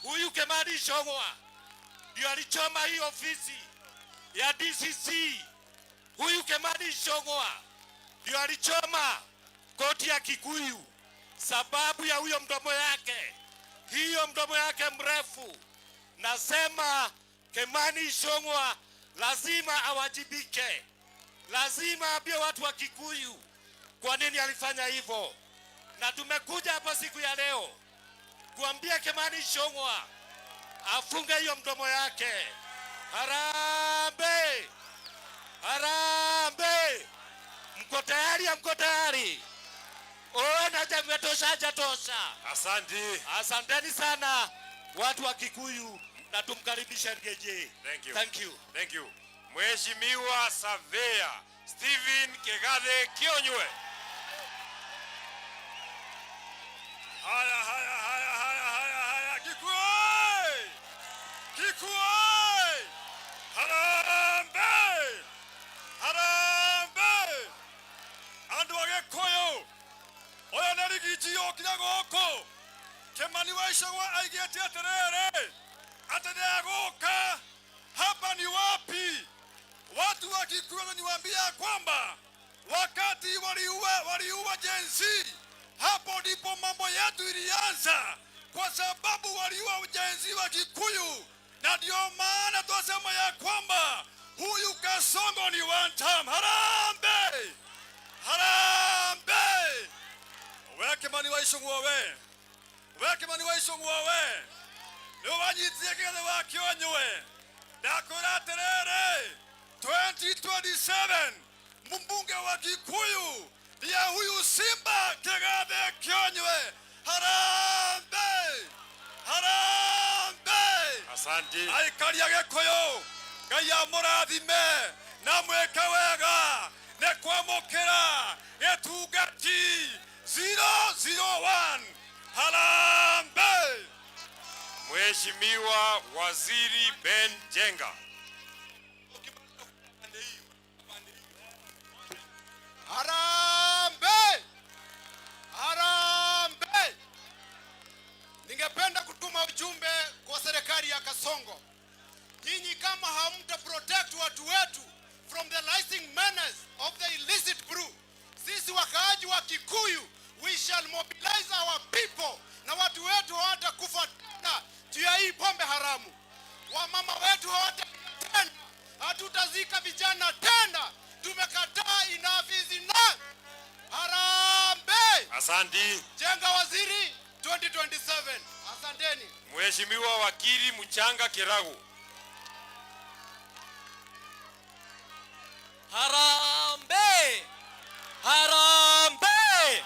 Speaker 19: Huyu Kimani Ichung'wa ndio alichoma hii ofisi ya DCC. Huyu Kimani Ichung'wa ndio alichoma koti ya Kikuyu sababu ya huyo mdomo yake, hiyo mdomo yake mrefu. Nasema Kimani Ichung'wa lazima awajibike, lazima aambie watu wa Kikuyu kwa nini alifanya hivyo. Na tumekuja hapa siku ya leo kuambia Kimani Ichung'wa afunge hiyo mdomo yake. Harambee! Harambee! Mko tayari? Mko tayari? Ona, jametosha, hajatosha.
Speaker 3: Asante.
Speaker 19: Asanteni sana watu wa Kikuyu na tumkaribishe Riggy.
Speaker 3: Thank you.
Speaker 19: Thank you.
Speaker 3: Thank you. Mheshimiwa Surveyor Stephen Kigathe Kionyue.
Speaker 15: Haya, haya, haya, haya, haya, haya. Kikuyu! Kikuyu! Harambee! Harambee! Andu a Gikuyu! Ũyũ nĩ Riggy G okire gũkũ. Kimani wa Ichung'wa aigĩte atĩrĩrĩ, atĩ nĩegũka. Hapa ni wapi? Watu wa Kikuyu wananiambia kwamba wakati waliua Gen Z, hapo ndipo mambo yetu ilianza, kwa sababu waliua Gen Z wa Kikuyu, na ndio maana twasema ya kwamba huyu Kasongo ni one time. Harambee! Harambee! We Kimani wa Ichung'wa we, we Kimani wa Ichung'wa we, nĩ wanyitire Kigathe wa Kĩonywe. Ndakwĩra atĩrĩrĩ, 2027 mbunge wa Kikuyu ndiye huyu Simba Kigathe Kionywe. Harambee! Harambee!
Speaker 3: Asante.
Speaker 15: Aikari a Gĩkũyũ, Ngai amũrathime na mwĩke wega nĩ kwamũkĩra gĩtungati 001. Harambee!
Speaker 3: Mheshimiwa Waziri Ben Njenga.
Speaker 20: Harambee! Harambee! Ningependa kutuma ujumbe kwa serikali ya Kasongo. Nyinyi kama hamta protect watu wetu from the rising menace of the illicit brew, sisi wakaaji wa Kikuyu we shall mobilize our people, na watu wetu hawatakufa tena juu ya hii pombe haramu. Wamama wetu hawatalia tena, hatutazika vijana tena. Tumekataa, enough is enough. Harambee!
Speaker 3: Asante.
Speaker 20: Jenga Waziri 2027. Asanteni.
Speaker 3: Mheshimiwa Wakili Muchanga Kiragu.
Speaker 21: Harambee! Harambee!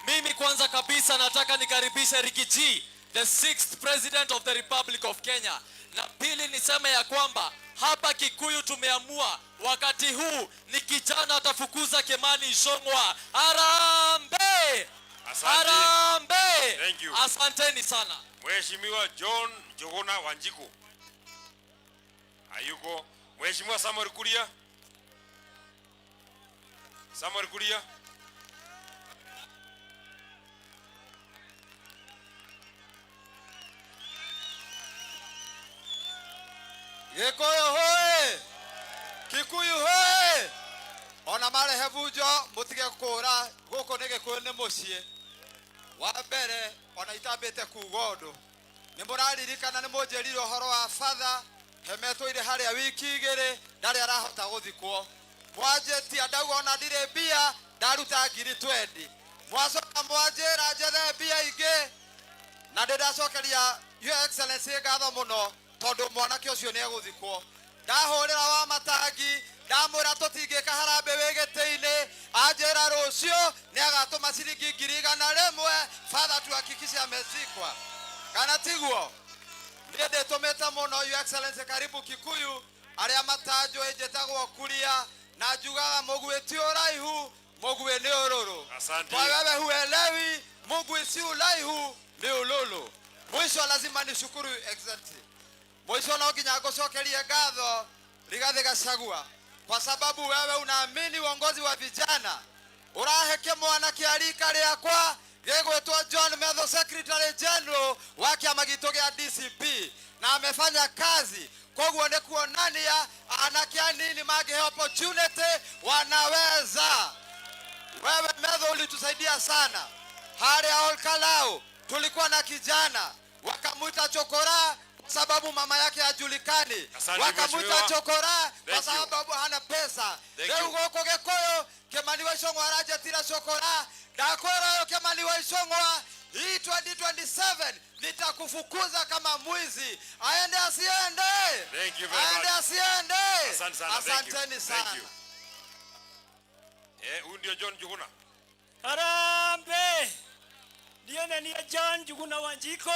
Speaker 21: Mimi kwanza kabisa nataka nikaribishe Riggy G, the sixth president of the Republic of Kenya. Na pili niseme ya kwamba hapa Kikuyu tumeamua wakati huu ni kijana atafukuza Kimani Ichung'wa. Harambee!
Speaker 3: Asante.
Speaker 21: Harambee!
Speaker 3: Thank you.
Speaker 21: Asanteni sana.
Speaker 3: Mheshimiwa John Njuguna Wanjiku. Hayuko. Mheshimiwa Samuel Kuria. Samuel Kuria.
Speaker 22: Gikuyu hoe! Kikuyu hoe! Ona marehe bunjo mutige kura guku ni Gikuyu ni mucii. Wa mbere ona itambite kuga undu ni muraririkana ni munjirire uhoro wa batha hemetwo haria wiki igiri ndari arahota guthikwo. Mwanjitia ndauga ona ndirĩ mbia ndaruta ngiri 20. Mwacoka mwanjĩra njethe mbia ingĩ Na ndĩracokeria Your Excellency ngatho mũno tondũ mwanake ũcio nĩ egũthikwo. Ndahũrĩra wa matangi ndamwĩra tũtingĩka harambĩ wĩ gĩtĩ-inĩ, anjĩra rũciũ nĩ agatũma ciringi 100,000 father tuhakikishe amezikwa. Kana tiguo? Niĩ ndĩtũmĩte mũno Your Excellency, karibu Kikuyu. Arĩa matanjũĩ njĩtagwo Kuria na njugaga mũguĩ ti ũraihu, mũguĩ nĩ ũrũrũ.
Speaker 3: Asante.
Speaker 22: Kwa wewe huelewi, mũguĩ si ũraihu ni ũrũrũ. Mwisho lazima nishukuru Excellency. Mwisho no nginya ngũcokerie ngatho Rigathi Gachagua kwa sababu wewe unaamini uongozi wa vijana. Ũrahe kĩmwana kĩa rika rĩakwa gĩgwĩtwo John Methu, Secretary General wa kĩama gitũ gĩa DCP, na amefanya kazi. Koguo nĩ kuonania anake anini mangĩhe opportunity wanaweza. Wewe Methu ulitusaidia sana. Harĩa Olkalau tulikuwa na kijana wakamwita chokora kwa sababu mama yake hajulikani.
Speaker 3: Asante,
Speaker 22: Wakamwita
Speaker 3: mheshimiwa.
Speaker 22: chokora kwa
Speaker 3: Thank you.
Speaker 22: sababu hana pesa.
Speaker 3: Thank
Speaker 22: Rĩu
Speaker 3: you.
Speaker 22: gũkũ Gĩkũyũ Kimani wa Ichung'wa aranjĩtire chokora. Ndakwĩra ũyũ Kimani wa Ichung'wa, hii 2027 nitakufukuza kama mwizi. Aende asiende?
Speaker 3: Thank you very
Speaker 22: Aende
Speaker 3: much.
Speaker 22: asiende?
Speaker 3: Asante sana. Thank you.
Speaker 22: Asanteni
Speaker 3: Thank
Speaker 22: sana.
Speaker 3: you. Huyu ndio John Njuguna.
Speaker 1: Harambee! Nione ni John Njuguna Wanjiko,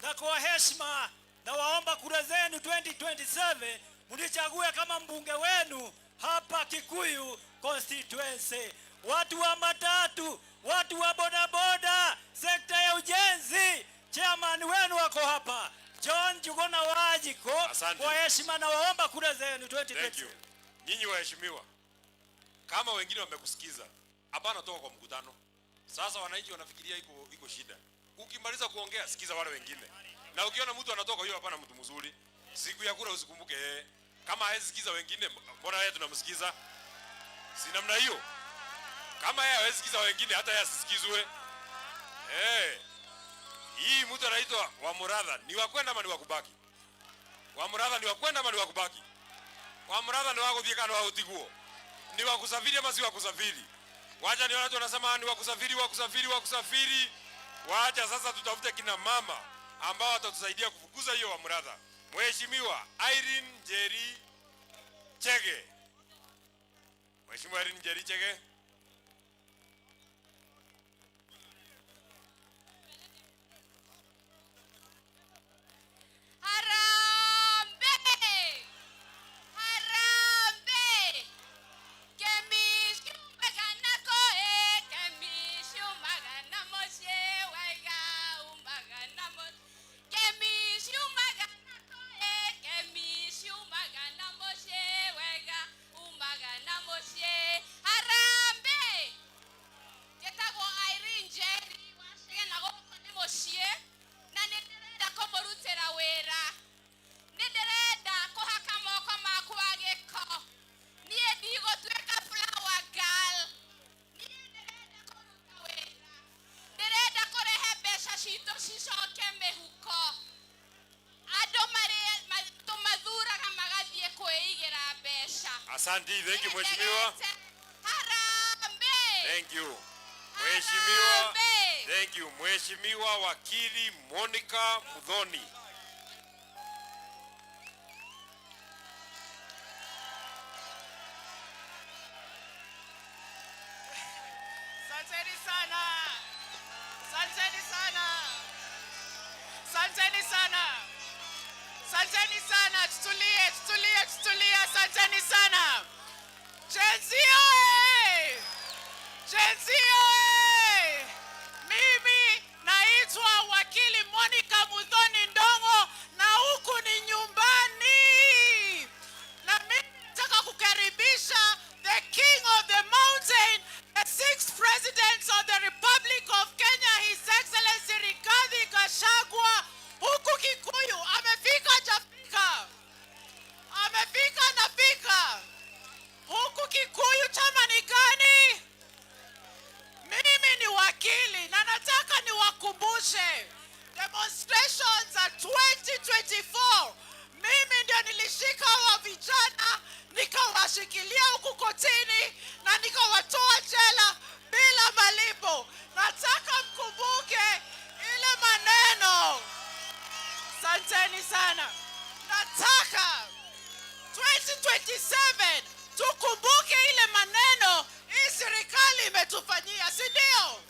Speaker 1: na kwa heshima na waomba kura zenu 2027 mnichague kama mbunge wenu hapa Kikuyu constituency. Watu wa matatu, watu wa bodaboda, sekta ya ujenzi, chairman wenu wako hapa John Njuguna Wanjiko.
Speaker 3: Asante.
Speaker 1: Kwa heshima na waomba kura zenu 2027.
Speaker 3: Thank you. Nyinyi waheshimiwa, kama wengine wamekusikiza, hapana toka kwa mkutano. Sasa wananchi wanafikiria iko shida. Ukimaliza kuongea sikiza wale wengine. Na ukiona mtu anatoka, huyo hapana mtu mzuri. Siku ya kura usikumbuke yeye. Kama hawezi sikiza wengine, mbona yeye tunamsikiza? Si namna hiyo. Kama yeye hawezi sikiza wengine, hata yeye asisikizwe. Hii mtu anaitwa Wamuratha, ni wa kwenda ama ni wa kubaki? Wamuratha ni wa kwenda ama ni wa kubaki? Wamuratha ni wa gũthiĩ kana wa gũtigwo? Ni wa kusafiri ama si wa kusafiri? Wacha nione watu wanasema ni wa kusafiri, wa kusafiri, wa kusafiri. Wacha sasa tutafute kina mama ambao watatusaidia kufukuza hiyo Wamuratha. Mheshimiwa Irene Njeri Chege. Mheshimiwa Irene Njeri Chege.
Speaker 2: Harambee! Harambee! Harambee! Njĩtagwo Irene Njeri wa Chege na gũkũ nĩ mũciĩ na nĩ ndĩrenda kũmũrutĩra wĩra. Nĩ ndĩrenda kũhaka moko makwa gĩko. Niĩ ndigũtuĩka flower girl. Niĩ ndĩrenda kũruta wĩra. Ndĩrenda kũrehe mbeca citũ cicoke mĩhuko. Andũ tũmathuraga magathiĩ kwĩigĩra mbeca.
Speaker 3: Asante, thank you mheshimiwa.
Speaker 2: Harambee!
Speaker 3: Thank you. Mheshimiwa, thank you. Mheshimiwa Wakili Monica Muthoni.
Speaker 5: Asanteni sana. Asanteni sana. Asanteni sana. Asanteni sana. Tutulie, tutulie, tutulie. Asanteni sana. Gen Z oye! Gen Z oye! Mimi naitwa Wakili Monica Muthoni Ndongo na huku ni nyumbani. Na mimi nataka kukaribisha the King of the Mountain, the sixth President of the Republic of Kenya, His Excellency Rigathi Gachagua. Huku Kikuyu amefika hajafika? Amefika nafika. Huku Kikuyu chama ni gani? Mimi ni wakili na nataka niwakumbushe demonstrations 2027 tukumbuke ile maneno hii serikali imetufanyia, si ndio?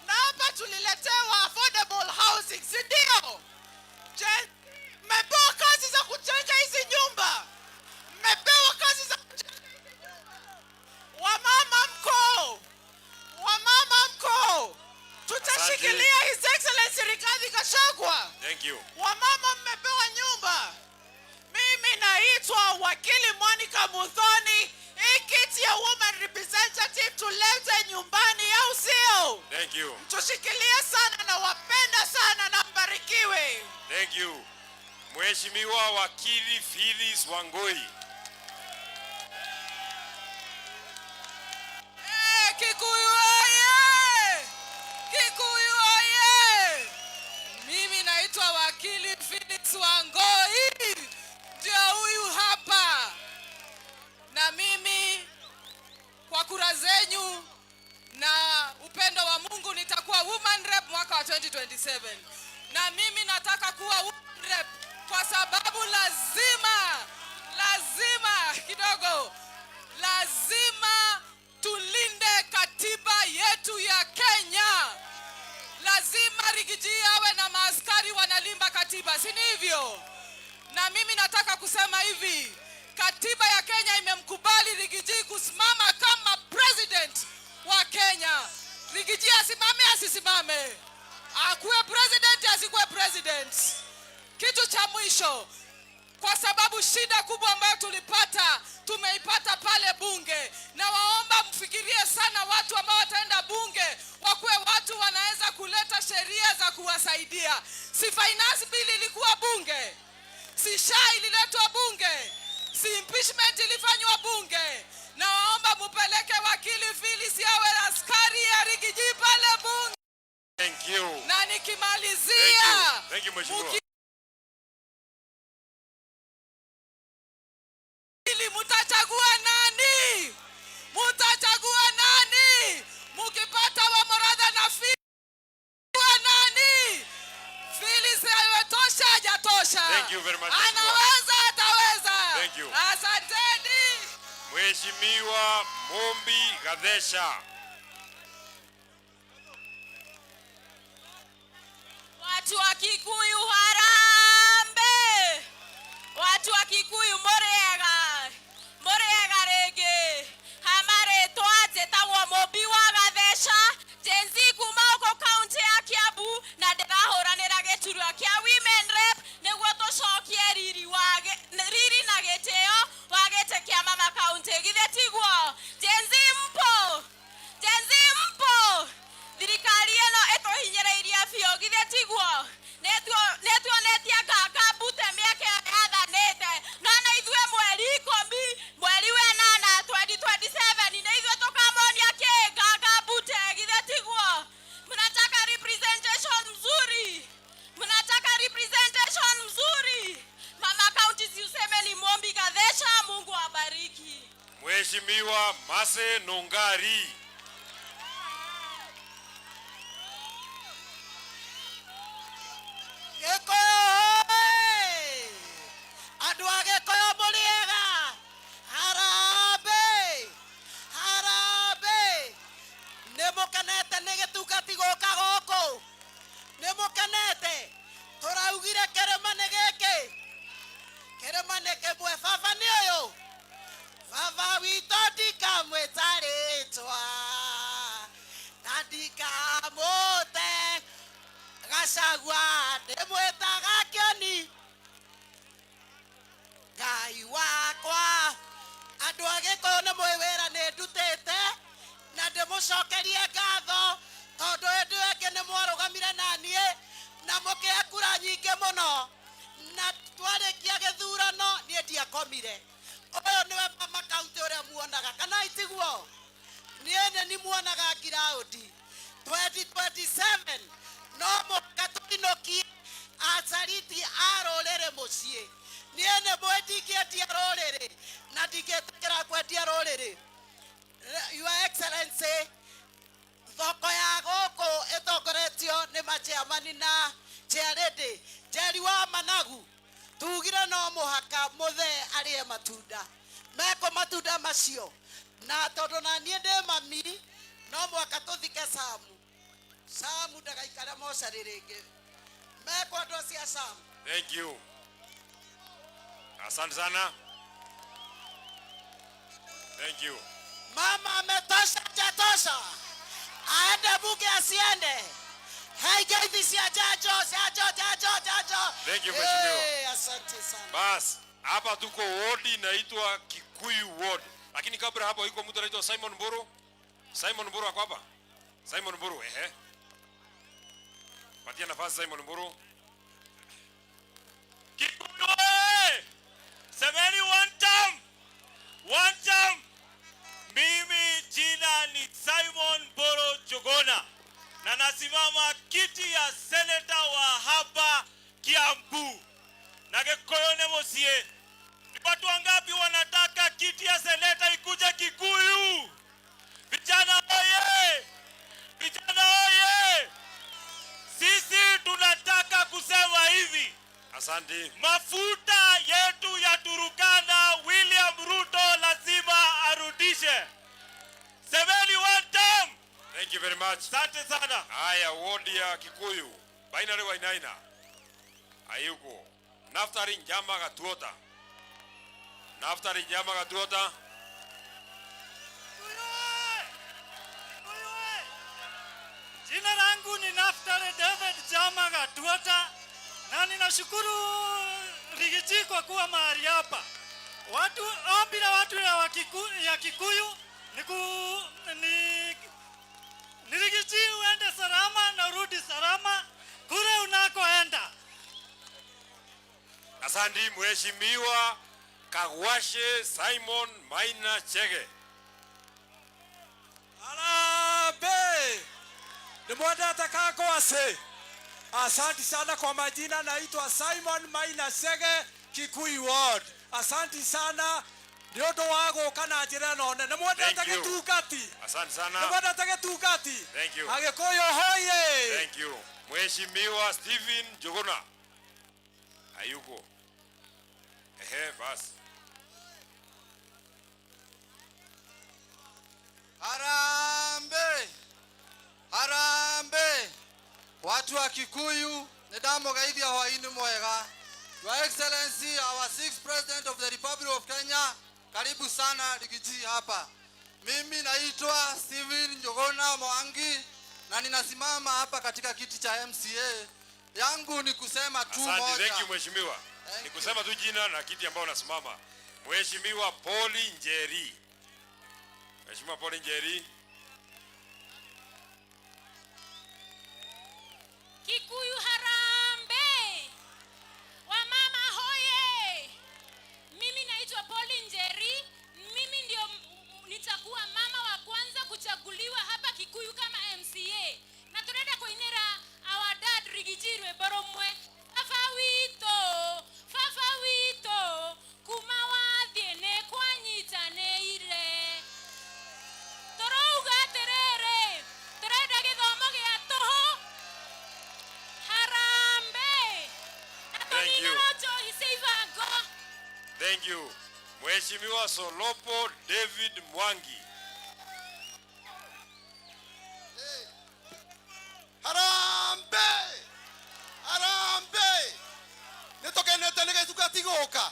Speaker 5: Na hapa tuliletewa affordable housing, si ndio? Je, mmepewa kazi za kujenga hizi nyumba? Mmepewa kazi za kujenga hizi nyumba? Wamama mko, wamama mko, tutashikilia His Excellency Rigathi Gachagua.
Speaker 3: Thank you.
Speaker 5: Wamama mmepewa nyumba. Mimi naitwa wakili Monica Muthoni. Hii kiti ya woman representative tulete nyumbani, au sio?
Speaker 3: Thank you.
Speaker 5: Tushikilie sana na wapenda sana na mbarikiwe.
Speaker 3: Thank you. Mheshimiwa Wakili Phyllis Wangui.
Speaker 4: Eh, Kikuyu oye! Kikuyu oye! Mimi naitwa wakili Felix Wangoi, ndio huyu hapa, na mimi kwa kura zenyu na upendo wa Mungu nitakuwa woman rep mwaka wa 2027, na mimi nataka kuwa woman rep kwa sababu lazima lazima kidogo lazima tulinde katiba yetu ya Kenya. Lazima Rigiji awe na maaskari wanalinda katiba, si ni hivyo? Na mimi nataka kusema hivi, katiba ya Kenya imemkubali Rigiji kusimama kama president wa Kenya. Rigiji asimame asisimame, akuwe president asikuwe president. Kitu cha mwisho, kwa sababu shida kubwa ambayo tulipata tumeipata pale bunge, na waomba mfikirie sana watu ambao wataenda bunge, wakuwe watu wanaweza kuleta sheria za kuwasaidia. Si finance bill ilikuwa bunge, si SHA ililetwa bunge, si impeachment ilifanywa bunge. Na waomba mupeleke wakili Phyllis awe askari ya Rigiji pale bunge.
Speaker 3: Thank you.
Speaker 4: Na nikimalizia,
Speaker 3: Thank you, Mheshimiwa.
Speaker 4: Ili mutachagua nani? Mutachagua nani? Mukipata wa Moradha na Phyllis nani? Phyllis ametosha hajatosha?
Speaker 3: Thank you very much, Mheshimiwa.
Speaker 4: Anaweza ataweza.
Speaker 3: Thank you.
Speaker 4: Asanteni.
Speaker 3: Mheshimiwa Mumbi Gadesha.
Speaker 2: Watu wa Kikuyu harambe! Watu wa Kikuyu mũrĩega, mũrĩega rĩngĩ. Ha marĩtwa njĩtagwo Mũmbi wa Gatheca, Gen Z kuma gũkũ kaunti ya Kiambu, na ndĩrahũranĩra gĩturwa kĩa Women Rep nĩguo tũcokie riri wa riri na gĩtĩo wa gĩtĩ kĩa mama kaunti. Githĩ tiguo? Gen Z mpo? Gen Z mpo? Thirikari ĩno ĩtũhinyĩrĩirie biũ, githĩ tiguo? Nĩtuonetie nganga mbute mĩaka ĩyo yathanĩte, no na ithuĩ mweri 10 mweri wa 8 2027 nĩ ithuĩ tũkamonia kĩ nganga mbute, githĩ tiguo? Mnataka representation mzuri, mnataka representation mzuri. Mama kaunti, si useme ni Mombi Gadesha. Mungu awabariki.
Speaker 3: Mheshimiwa Mase Nungari.
Speaker 13: Gĩkũyũ hoĩ! Andũ a Gĩkũyũ mũrĩega? Harambee! Harambee! Nĩ mũkenete nĩ gĩtungati gũka gũkũ? Nĩ mũkenete? Tũraugire kĩrĩma nĩ gĩkĩ, kĩrĩma nĩ kĩmwe. Baba nĩ ũyũ, baba witũ ndikamwĩta rĩtwa na ndikamũte Gachagua ndĩmwĩtaga Kĩoni Ngai wakwa. Andũ a Gĩkũyũ nĩ mũĩ wĩra nĩ ndutĩte na ndĩmũcokerie ngatho tondũ hĩndĩ ĩyo ĩngĩ nĩ mwarũgamire na niĩ na mũkĩhe kura nyingĩ mũno, na twarĩkia gĩthurano niĩ ndiakomire. Ũyũ nĩwe mama kaunti ũrĩa muonaga, kana itiguo? Niĩ nĩ ni muonaga ngiraũndi 2027 no mũhaka tũinũkie acariti a rũrĩrĩ mũciĩ. Niĩ nĩ mũĩ ndingĩendia rũrĩrĩ na ndingĩtĩkĩra kwendia rũrĩrĩ. Your Excellency, thoko ya gũkũ ĩtongoretio nĩ machairman na chairlady Njeri wa Managu. Tugire no mũhaka mũthee arĩe matunda.
Speaker 6: Meko matunda macio. Na tondu na niĩ ndĩ mami, no mwaka tũthike Samu. Samu ndagaikare mocarĩ rĩngĩ. Meko andũ acio a Samu.
Speaker 3: Thank you. Asante sana. Thank you.
Speaker 6: Mama ametosha, hajatosha? Aende bunge asiende? Hey, geithi cia jajo, jajo, jajo, jajo.
Speaker 3: Thank you, mheshimiwa.
Speaker 6: Hey, asante sana.
Speaker 3: Bas, hapa tuko ward inaitwa Kikuyu Ward. Lakini kabla hapo yuko mtu anaitwa Simon Mburu. Simon Mburu ako hapa? Simon Mburu, ehe. Patia nafasi Simon Mburu.
Speaker 8: Kikuyu oye! Semeni one time. One time. Mimi jina ni Simon Mburu Njuguna na nasimama kiti ya seneta wa hapa Kiambu. Na Gikuyu ni muciĩ. Ni watu wangapi wanataka kiti ya seneta ikuje Kikuyu? Vijana oye! Vijana oye! Sisi tunataka kusema hivi.
Speaker 3: Asante.
Speaker 8: Mafuta yetu ya Turkana, William Ruto lazima arudishe. Semeni one time.
Speaker 3: Thank you very much.
Speaker 8: Asante sana.
Speaker 3: Haya, ward ya Kikuyu. Binary Wainaina. Hayuko. Naftali Njama Gatuota. Naftali Njama Gatuota.
Speaker 1: Jina langu ni Naftali David Njama Gatuota na ninashukuru Riggy G kwa kuwa mahali hapa. Watu ombi la watu ya, ya Kikuyu ni, ku, ni, ni Riggy G uende salama na urudi salama kule unakoenda.
Speaker 3: Asante Mheshimiwa Kagwashe Simon Maina Chege.
Speaker 23: Harambee! Nimwendete Kagwashe. Asante sana kwa majina, naitwa Simon Maina Chege, Kikuyu Ward. Asante sana nĩ ũndũ wa gũka na njĩra ĩno nene. Nĩmwendete
Speaker 3: Thank you.
Speaker 23: gĩtungati?
Speaker 3: Asante sana.
Speaker 23: Nĩmwendete gĩtungati?
Speaker 3: Thank you.
Speaker 23: Agĩkũyũ hoye!
Speaker 3: Thank you. Mheshimiwa Stephen Njuguna. Hayuko. Ehe, basi.
Speaker 22: Harambee! Harambee! Watu wa Kikuyu, nĩndamũgeithia hwaĩ-inĩ mwega. Your Excellency, our sixth President of the Republic of Kenya, karibu sana Riggy G hapa. Mimi naitwa Steven Njuguna Mwangi na ninasimama hapa katika kiti cha MCA. Yangu ni kusema tu
Speaker 3: Asante,
Speaker 22: moja.
Speaker 3: thank you mheshimiwa. Ni kusema tu jina na kiti ambao unasimama. Mheshimiwa Pauli Njeri. Mheshimiwa Pauli Njeri.
Speaker 2: Kikuyu harambee! Wamama hoye! Mimi naitwa Pauli Njeri. Mimi ndio nitakuwa mama wa kwanza kuchaguliwa hapa Kikuyu kama MCA. Na tunaenda kuinira our dad Riggy G rwĩmbo rũmwe. Baba witũ, baba witũ, kuma wathiĩ nĩ kwanyitanĩire. Tũrauga atĩrĩrĩ, tũrenda gĩthomo gĩa tũhũ. Harambee! Na
Speaker 3: Thank you.
Speaker 2: tũninĩrwo njohi cia ibango.
Speaker 3: Thank you. Mheshimiwa Solopo David Mwangi.
Speaker 17: Harambee! Harambee! Nĩtũkenete nĩ gĩtungati gũka.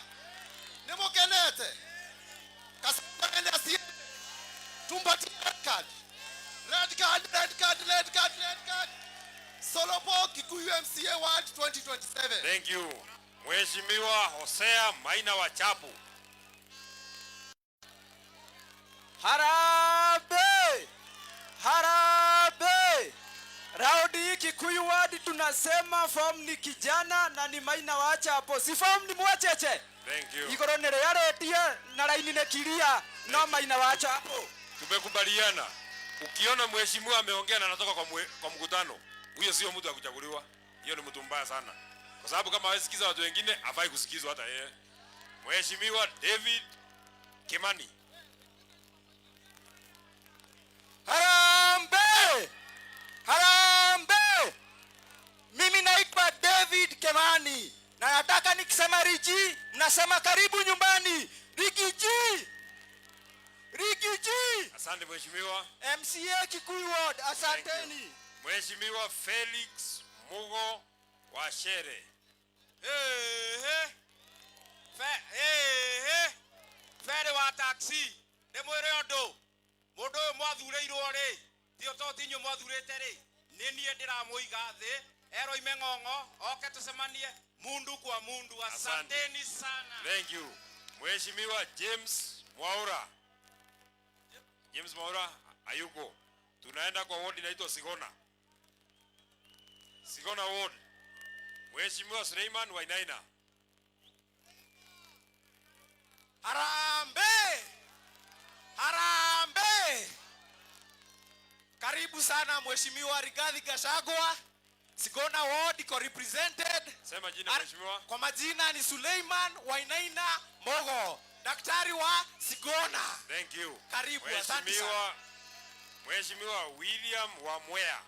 Speaker 17: Nĩmũkenete? Kasongo asiende. Tumpatie red card. Red card, red card, red card, red card. Solopo Kikuyu MCA Ward 2027.
Speaker 3: Thank you. Mheshimiwa Hosea Maina Wachapu.
Speaker 23: Harambee! Harambee! Raundi hii Kikuyu Ward tunasema form ni kijana na ni Maina Wachapo. Si form ni mwacheche.
Speaker 3: Thank you.
Speaker 23: Igoro nĩ rĩarĩtie na raini nĩ kiria no Maina Wachapo.
Speaker 3: Tumekubaliana. Ukiona mheshimiwa ameongea na anatoka kwa mkutano, huyo sio mtu wa kuchaguliwa. Hiyo ni mtu mbaya sana. Kwa sababu kama hawezi sikiza watu wengine, hafai kusikizwa hata yeye. Mheshimiwa David Kimani.
Speaker 23: Harambee! Harambee! Mimi naitwa David Kimani na nataka nikisema Riggy mnasema karibu nyumbani. Riggy G!
Speaker 3: Asante mheshimiwa.
Speaker 7: MCA Kikuyu Ward, asanteni.
Speaker 3: Mheshimiwa Felix Mugo wa Shere.
Speaker 9: Ehe. Ehe. Fere wa taxi. Ndĩmwĩre ũndũ. Mũndũ ũyũ mwathurĩirwo rĩ, ti to ti inyuĩ mwathurĩte rĩ, nĩ niĩ ndĩramũiga thĩ, eroime ng'ong'o, oke tũcemanie mundu kwa mundu. Asanteni sana.
Speaker 3: Thank you. Mheshimiwa James Mwaura. James Mwaura hayuko. Tunaenda kwa ward inaitwa Sigona. Sigona ward. Mheshimiwa Suleiman Wainaina.
Speaker 7: Harambee! Harambee! Karibu sana Mheshimiwa Rigathi Gachagua. Sigona ward iko represented.
Speaker 3: Sema jina mheshimiwa.
Speaker 7: Kwa majina ni Suleiman Wainaina Mogo, daktari wa Sigona.
Speaker 3: Thank you.
Speaker 7: Karibu, asante sana.
Speaker 3: Mheshimiwa William Wamwea.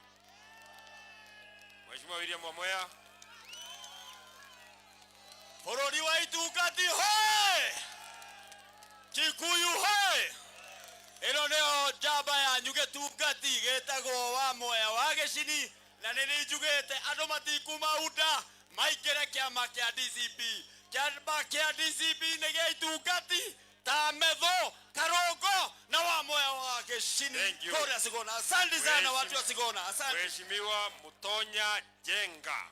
Speaker 3: Mheshimiwa William Wamwea.
Speaker 8: Bũrũri wa itungati hoe! Kikuyu hoe! Ĩno nĩyo njamba yanyu gĩtungati gĩtagwo Wamwea wa Gĩcini, na nĩ njugĩte andũ matikuma unda maingĩre kĩama kĩa DCP. Kĩama kĩa DCP nĩ gĩa itungati ta Methu, Karungo na Wamwea wa Gĩcini kũrĩa Sigona. Asante sana watu wa Sigona. Asante.
Speaker 3: Mheshimiwa Mutonya Jenga.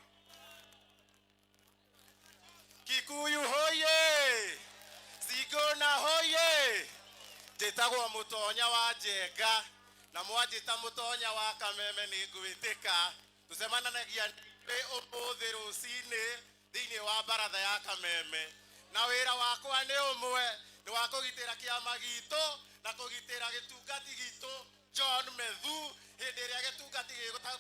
Speaker 12: Kikuyu hoye! Sigona hoye! Njĩtagwo Mutonya wa Njenga na mwanjĩta Mutonya wa Kameme nĩ ngwĩtĩka. Tũcemananagia ithuĩ ũmũthĩ rũcinĩ thĩinĩ wa baratha ya Kameme, na wĩra wakwa nĩ ũmwe, nĩ wa kũgitĩra kĩama gitũ na kũgitĩra gĩtungati gitũ John Methu hĩndĩ ĩrĩa gĩtungati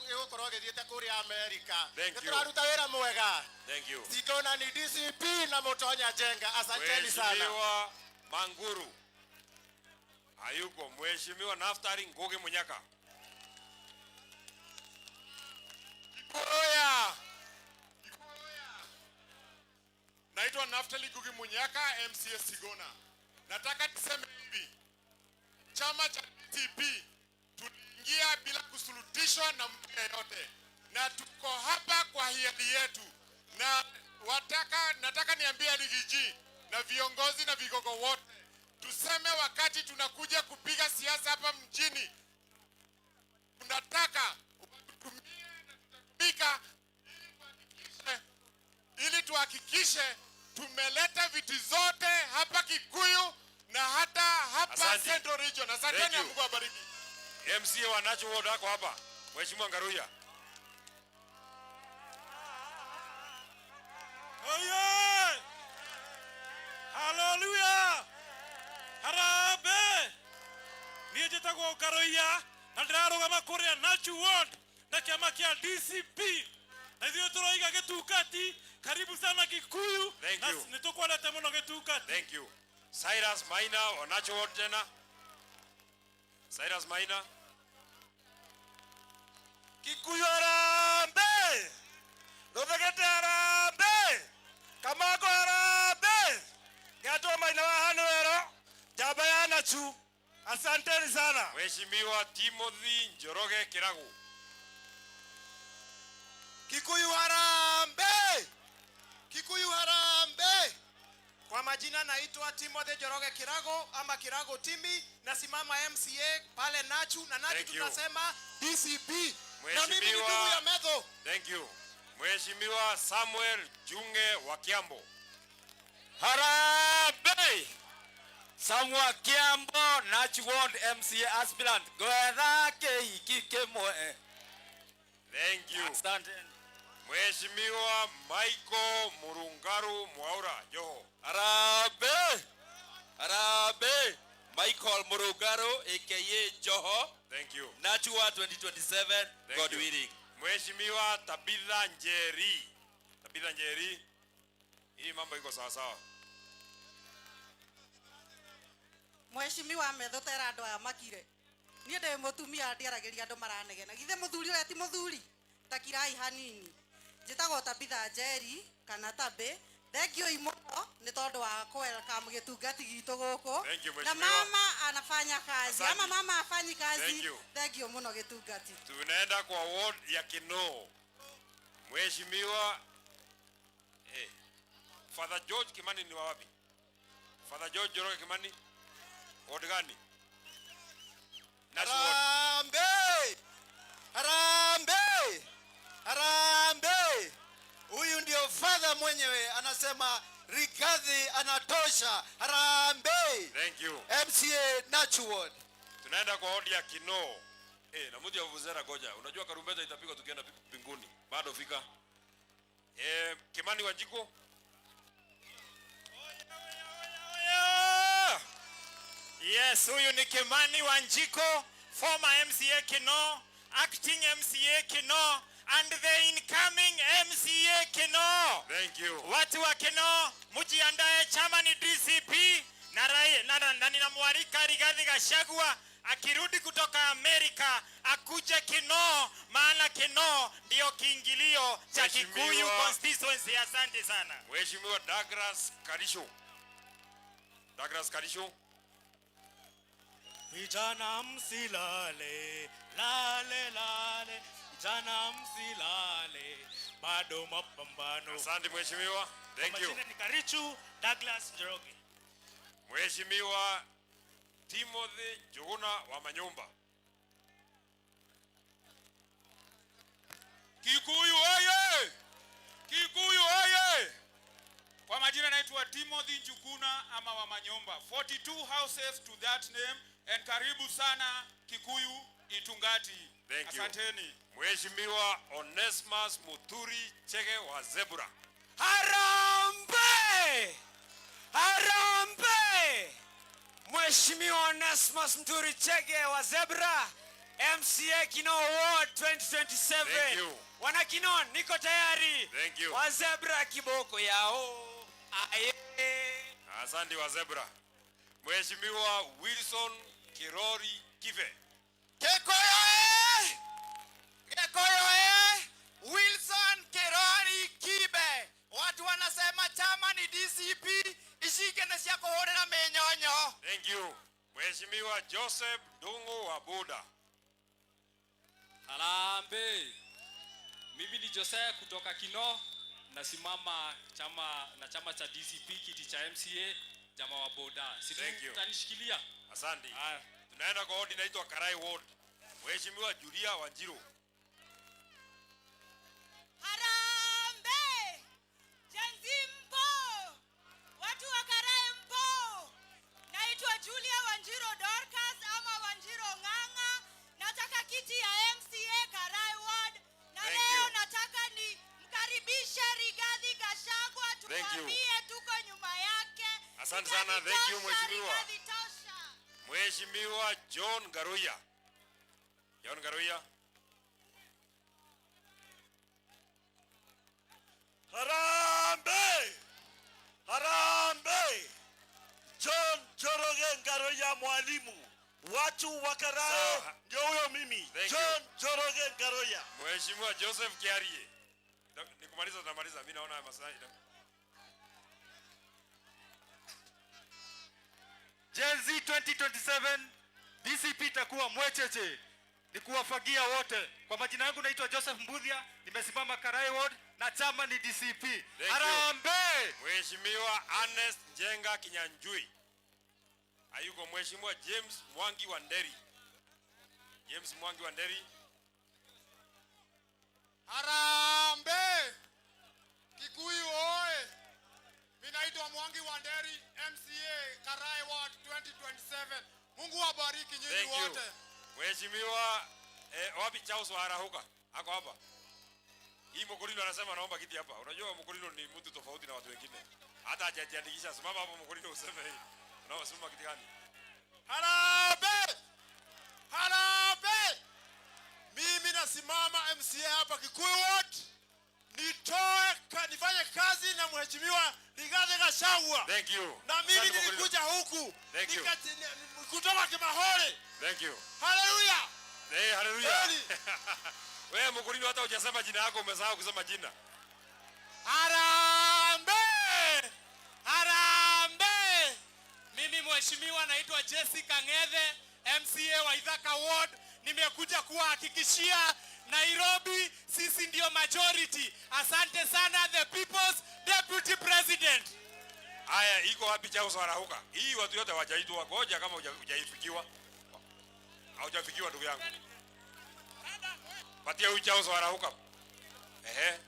Speaker 12: gĩgũkorwo gĩthiĩte kũrĩa Amerika.
Speaker 3: Thank you.
Speaker 12: Nĩtũraruta wĩra mwega.
Speaker 3: Thank you.
Speaker 12: Sigona ni DCP na Mutonya Jenga. Asanteni sana.
Speaker 3: Mheshimiwa Manguru hayuko. Mheshimiwa Naftali Ngugi Munyaka.
Speaker 15: Oya. Naitwa Naftali Ngugi Munyaka, MCA Sigona. Nataka niseme hivi. Chama cha DCP tuliingia bila kusulutishwa na mtu yeyote, na tuko hapa kwa hiari yetu. Na nataka niambie Riggy na viongozi na vigogo wote, tuseme wakati tunakuja kupiga siasa hapa mjini, tunataka tutumie na tutatumika ili tuhakikishe tumeleta viti zote hapa Kikuyu na hata hapa
Speaker 3: Asante.
Speaker 15: Central Region. Asanteni,
Speaker 3: Thank you.
Speaker 15: Mungu awabariki.
Speaker 3: MCA wa Nacho Ward ako hapa. Mheshimiwa Ngaruya.
Speaker 8: Oye! Hallelujah! Harambee! Niĩ njĩtagwo Ngaruiya na ndĩrarũgama kũrĩa Nachu Ward na kĩama kĩa DCP. Na ithuĩ tũroiga gĩtungati, karibu sana Kikuyu.
Speaker 3: Thank
Speaker 8: Na
Speaker 3: you.
Speaker 8: nĩ tũkwendete mũno gĩtungati.
Speaker 3: Thank you. Cyrus Maina wa Nachu Ward tena. Cyrus Maina.
Speaker 8: Kikuyu harambee! Rũthegete harambee! Kamango harambee! Ngatwo Maina wa Hanwero, njamba ya Nachu. Asanteni sana.
Speaker 3: Mheshimiwa Timothy Njoroge Kiragu.
Speaker 7: Kikuyu harambee! Kikuyu harambee! Kwa majina naitwa Timothy Njoroge Kirago ama Kirago Timi, nasimama MCA pale Nachu, na Nachu
Speaker 3: Thank you.
Speaker 7: tunasema DCP. Na mimi ni
Speaker 3: Mheshimiwa
Speaker 7: ndugu ya Methu.
Speaker 3: Thank you. Mheshimiwa Samuel Junge wa Kiambo.
Speaker 11: Harambee! Samuel Kiambo, Nachu Ward MCA aspirant. Gwetha kĩhiki kĩmwe.
Speaker 3: Thank you.
Speaker 11: Asante.
Speaker 3: Mheshimiwa Michael Murungaru Mwaura Joho.
Speaker 11: Harambee! Harambee! Michael Murungaru aka Joho.
Speaker 3: Thank you.
Speaker 11: Nachu Ward 2027,
Speaker 3: Thank
Speaker 11: God
Speaker 3: you.
Speaker 11: willing.
Speaker 3: Mheshimiwa Tabitha Njeri. Tabitha Njeri. Hii mambo iko sawa sawa.
Speaker 6: Mheshimiwa Methu tera andũ aya makire. Niĩ ndĩ mũtumia ndiaragĩria andũ maranegena. Githĩ mũthuri ũrĩa ti mũthuri? Ta kirai hanini. Njĩtagwo Tabitha Njeri kana Tabĩ. Thengiũi mũno. Nĩ tondũ wa welcome gĩtungati gitũ gũkũ.
Speaker 3: Thank you,
Speaker 6: Na
Speaker 3: mheshimiwa.
Speaker 6: mama anafanya kazi.
Speaker 3: Asante.
Speaker 6: Ama mama afanyi kazi.
Speaker 3: Thank you.
Speaker 6: Thank you mũno gĩtungati.
Speaker 3: Tunaenda kwa ward ya Kinoo. Mheshimiwa Father George Kimani ni wa wapi? Father George Njoroge Kimani, ward gani? Nash ward.
Speaker 10: Harambee! Harambee! Harambee! Huyu ndio father mwenyewe anasema Rigathi anatosha. Harambee!
Speaker 3: Thank you.
Speaker 10: MCA Nachu Ward.
Speaker 3: Tunaenda kwa ward ya Kinoo. Na mtu ya vuvuzela goja. Unajua karumbeta itapigwa tukienda mbinguni. Bado fika. Kimani Wanjiku.
Speaker 14: Yes, huyu ni Kimani Wanjiku, former MCA Kinoo, acting MCA Kinoo, and the incoming MCA Kinoo.
Speaker 3: Thank you.
Speaker 14: Watu wa Kinoo, mjiandae, chama ni DCP na na ninamwalika Rigathi Gachagua akirudi kutoka Amerika akuje Kinoo, maana Kinoo ndio kiingilio cha Kikuyu constituency. Asante sana.
Speaker 3: Mheshimiwa Douglas Karisho. Douglas Karisho.
Speaker 16: Vijana msilale, lale lale, vijana msilale, bado mapambano.
Speaker 3: Asante mheshimiwa. Thank you.
Speaker 16: Majina ni Karichu Douglas Njoroge.
Speaker 3: Mheshimiwa Timothy Njuguna wa Manyumba.
Speaker 24: Kikuyu oye! Kikuyu oye! Kwa majina naitwa Timothy Njuguna ama wa Manyumba. 42 houses to that name and karibu sana Kikuyu Itungati.
Speaker 3: Thank you.
Speaker 24: Asanteni.
Speaker 3: Mheshimiwa Onesmus Muturi Chege wa Zebra.
Speaker 1: Harambee! Harambee! Mheshimiwa Onesmus Muturi Chege wa Zebra, MCA Kinoo Ward 2027.
Speaker 3: Thank you.
Speaker 1: Wana Kinoo, niko tayari.
Speaker 3: Thank you.
Speaker 1: Wa Zebra kiboko yao. Aye.
Speaker 3: Asante wa Zebra. Mheshimiwa Wilson Kirori Kive.
Speaker 25: Kikuyu! Kikuyu! Wilson Kirori Kibe. Watu wanasema chama ni DCP, ishike na cia kuhurira minyonyo.
Speaker 3: Thank you. Mheshimiwa Joseph Dungu wa Buda.
Speaker 26: Harambee. Mimi ni Jose kutoka Kinoo, nasimama chama na chama cha DCP kiti cha MCA chama wa Boda. Si
Speaker 3: Thank you.
Speaker 26: utanishikilia?
Speaker 3: Asante. Tunaenda kwa ward inaitwa Karai Ward. Mheshimiwa Julia Wanjiru.
Speaker 2: Harambee! Gen Z mpo? Watu wa Karai mpo? Naitwa Julia Wanjiru Dorcas ama Wanjiru Ng'ang'a. Nataka kiti ya MCA Karai Ward. Na
Speaker 3: Thank
Speaker 2: leo
Speaker 3: you.
Speaker 2: nataka ni mkaribishe Rigathi Gachagua,
Speaker 3: Thank you.
Speaker 2: tumwambie tuko nyuma yake.
Speaker 3: Asante sana. Thank you
Speaker 2: Tosha,
Speaker 3: mheshimiwa.
Speaker 2: Rigathi tosha.
Speaker 3: Mheshimiwa John Ngaruiya. John Ngaruiya.
Speaker 27: Harambee! Harambee! John Njoroge Ngaruiya mwalimu. Watu wa Karai ndio huyo mimi.
Speaker 3: Thank
Speaker 27: John
Speaker 3: you.
Speaker 27: Njoroge Ngaruiya.
Speaker 3: Mheshimiwa Joseph Kiarie. Nikumaliza tunamaliza. Mimi naona masaa ina.
Speaker 28: Gen Z 2027 DCP itakuwa mwecheche. Ni kuwafagia wote. Kwa majina yangu naitwa Joseph Mbuthia, nimesimama Karai Ward na chama ni DCP.
Speaker 3: Thank you.
Speaker 28: Harambee!
Speaker 3: Mheshimiwa Ernest Njenga Kinyanjui. Hayuko. Mheshimiwa James Mwangi wa Nderi. James Mwangi wa Nderi.
Speaker 20: Harambee! Kikuyu oe! Mimi naitwa Mwangi wa Nderi, MCA Karai Ward 2027. Mungu awabariki nyinyi
Speaker 3: Thank you.
Speaker 20: wote.
Speaker 3: Mheshimiwa wapi Charles wa Arahuka? Ako hapa. Hii Mkulino anasema naomba kiti hapa. Unajua Mkulino ni mtu tofauti na watu wengine. Hata hajajiandikisha. Simama hapo Mkulino useme hii. Unaomba simama kiti gani?
Speaker 20: Harambee! Harambee! Mimi nasimama MCA hapa Kikuyu Ward. Nifanye kazi na Mheshimiwa Rigathi Gachagua.
Speaker 3: Thank you.
Speaker 20: Na mimi
Speaker 3: Asante Mkulino.
Speaker 20: nilikuja huku
Speaker 3: Thank you.
Speaker 20: kutoka Kimahore.
Speaker 3: Thank you.
Speaker 20: Hallelujah.
Speaker 3: Hey, hallelujah.
Speaker 20: Kweli.
Speaker 3: Wewe Mkulino hata hujasema jina lako, umesahau kusema jina.
Speaker 25: Harambee! Harambee!
Speaker 4: Mheshimiwa, naitwa Jessica Ng'ethe, MCA wa Ithaka Ward. Nimekuja kuwahakikishia Nairobi sisi ndio majority. Asante sana the People's Deputy President.
Speaker 3: Haya, iko wapi Charles Warahuka? Hii watu yote hawajaitwa. Ngoja kama hujaifikiwa. Haujafikiwa ndugu yangu. Patia huyu Charles Warahuka. Ehe.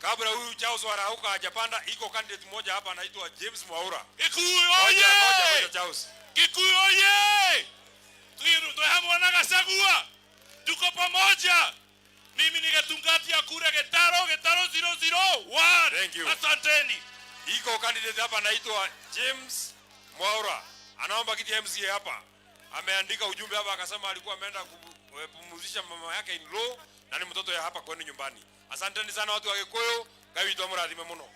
Speaker 3: Kabla huyu Charles Warahuka hajapanda, iko candidate mmoja hapa anaitwa James Mwaura.
Speaker 5: Kikuyu
Speaker 3: Ngoja,
Speaker 5: oye!
Speaker 3: ngoja, ngoja Charles.
Speaker 5: Kikuyu oye! Twi hamwe na Gachagua, tuko pamoja. Mimi ni Gatungati ya kura Getaro, Getaro 001.
Speaker 3: Thank you.
Speaker 5: Asanteni.
Speaker 3: Iko candidate hapa anaitwa James Mwaura. Anaomba kiti ya MCA hapa. Ameandika ujumbe hapa akasema alikuwa ameenda kupumzisha mama yake in law na ni mtoto ya hapa kwenu nyumbani. Asanteni sana watu wa Gikuyu, Ngai witũ amũrathime mũno.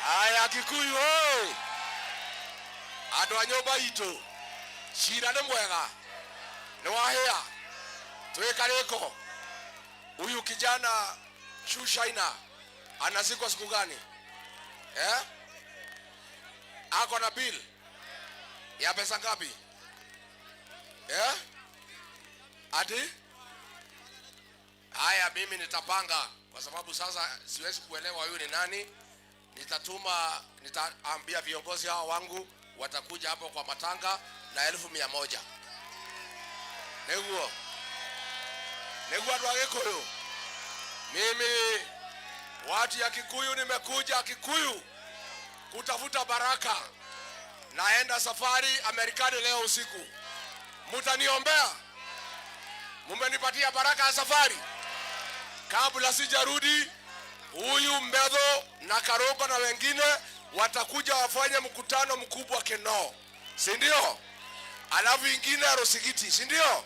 Speaker 13: Haya Kikuyu oi, andũ a nyũmba itũ, cira nĩ mwega, nĩ wahĩa, twĩ karĩko. Huyu kijana Shushaina anazikwa siku gani? Eh? Ako na bill ya pesa ngapi? Eh? Ati? Haya, mimi nitapanga kwa sababu sasa siwezi kuelewa huyu ni nani. Nitatuma, nitaambia viongozi hao wangu watakuja hapo kwa matanga na 100,000. Niguo. Niguo andũ a Gĩkũyũ. Mimi watu ya Kikuyu nimekuja Kikuyu kutafuta baraka. Naenda safari Amerikani leo usiku. Mutaniombea? Mumenipatia baraka ya safari. Kabla sijarudi, huyu Mbetho na Karongo na wengine watakuja wafanye mkutano mkubwa Kenoo, si ndio? Alafu ingine Rosigiti, si ndio?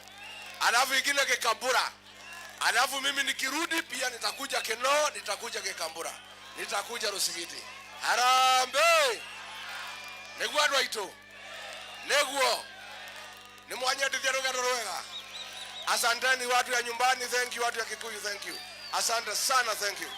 Speaker 13: Alafu ingine Kikambura. Alafu mimi nikirudi pia nitakuja Kenoo, nitakuja Kikambura, nitakuja Rosigiti. Harambee! Niguo andũ aitũ, niguo nimwanyendithia rũgendo rwega. Asanteni watu ya nyumbani, thank you watu ya Kikuyu, thank you. Asante sana, thank you.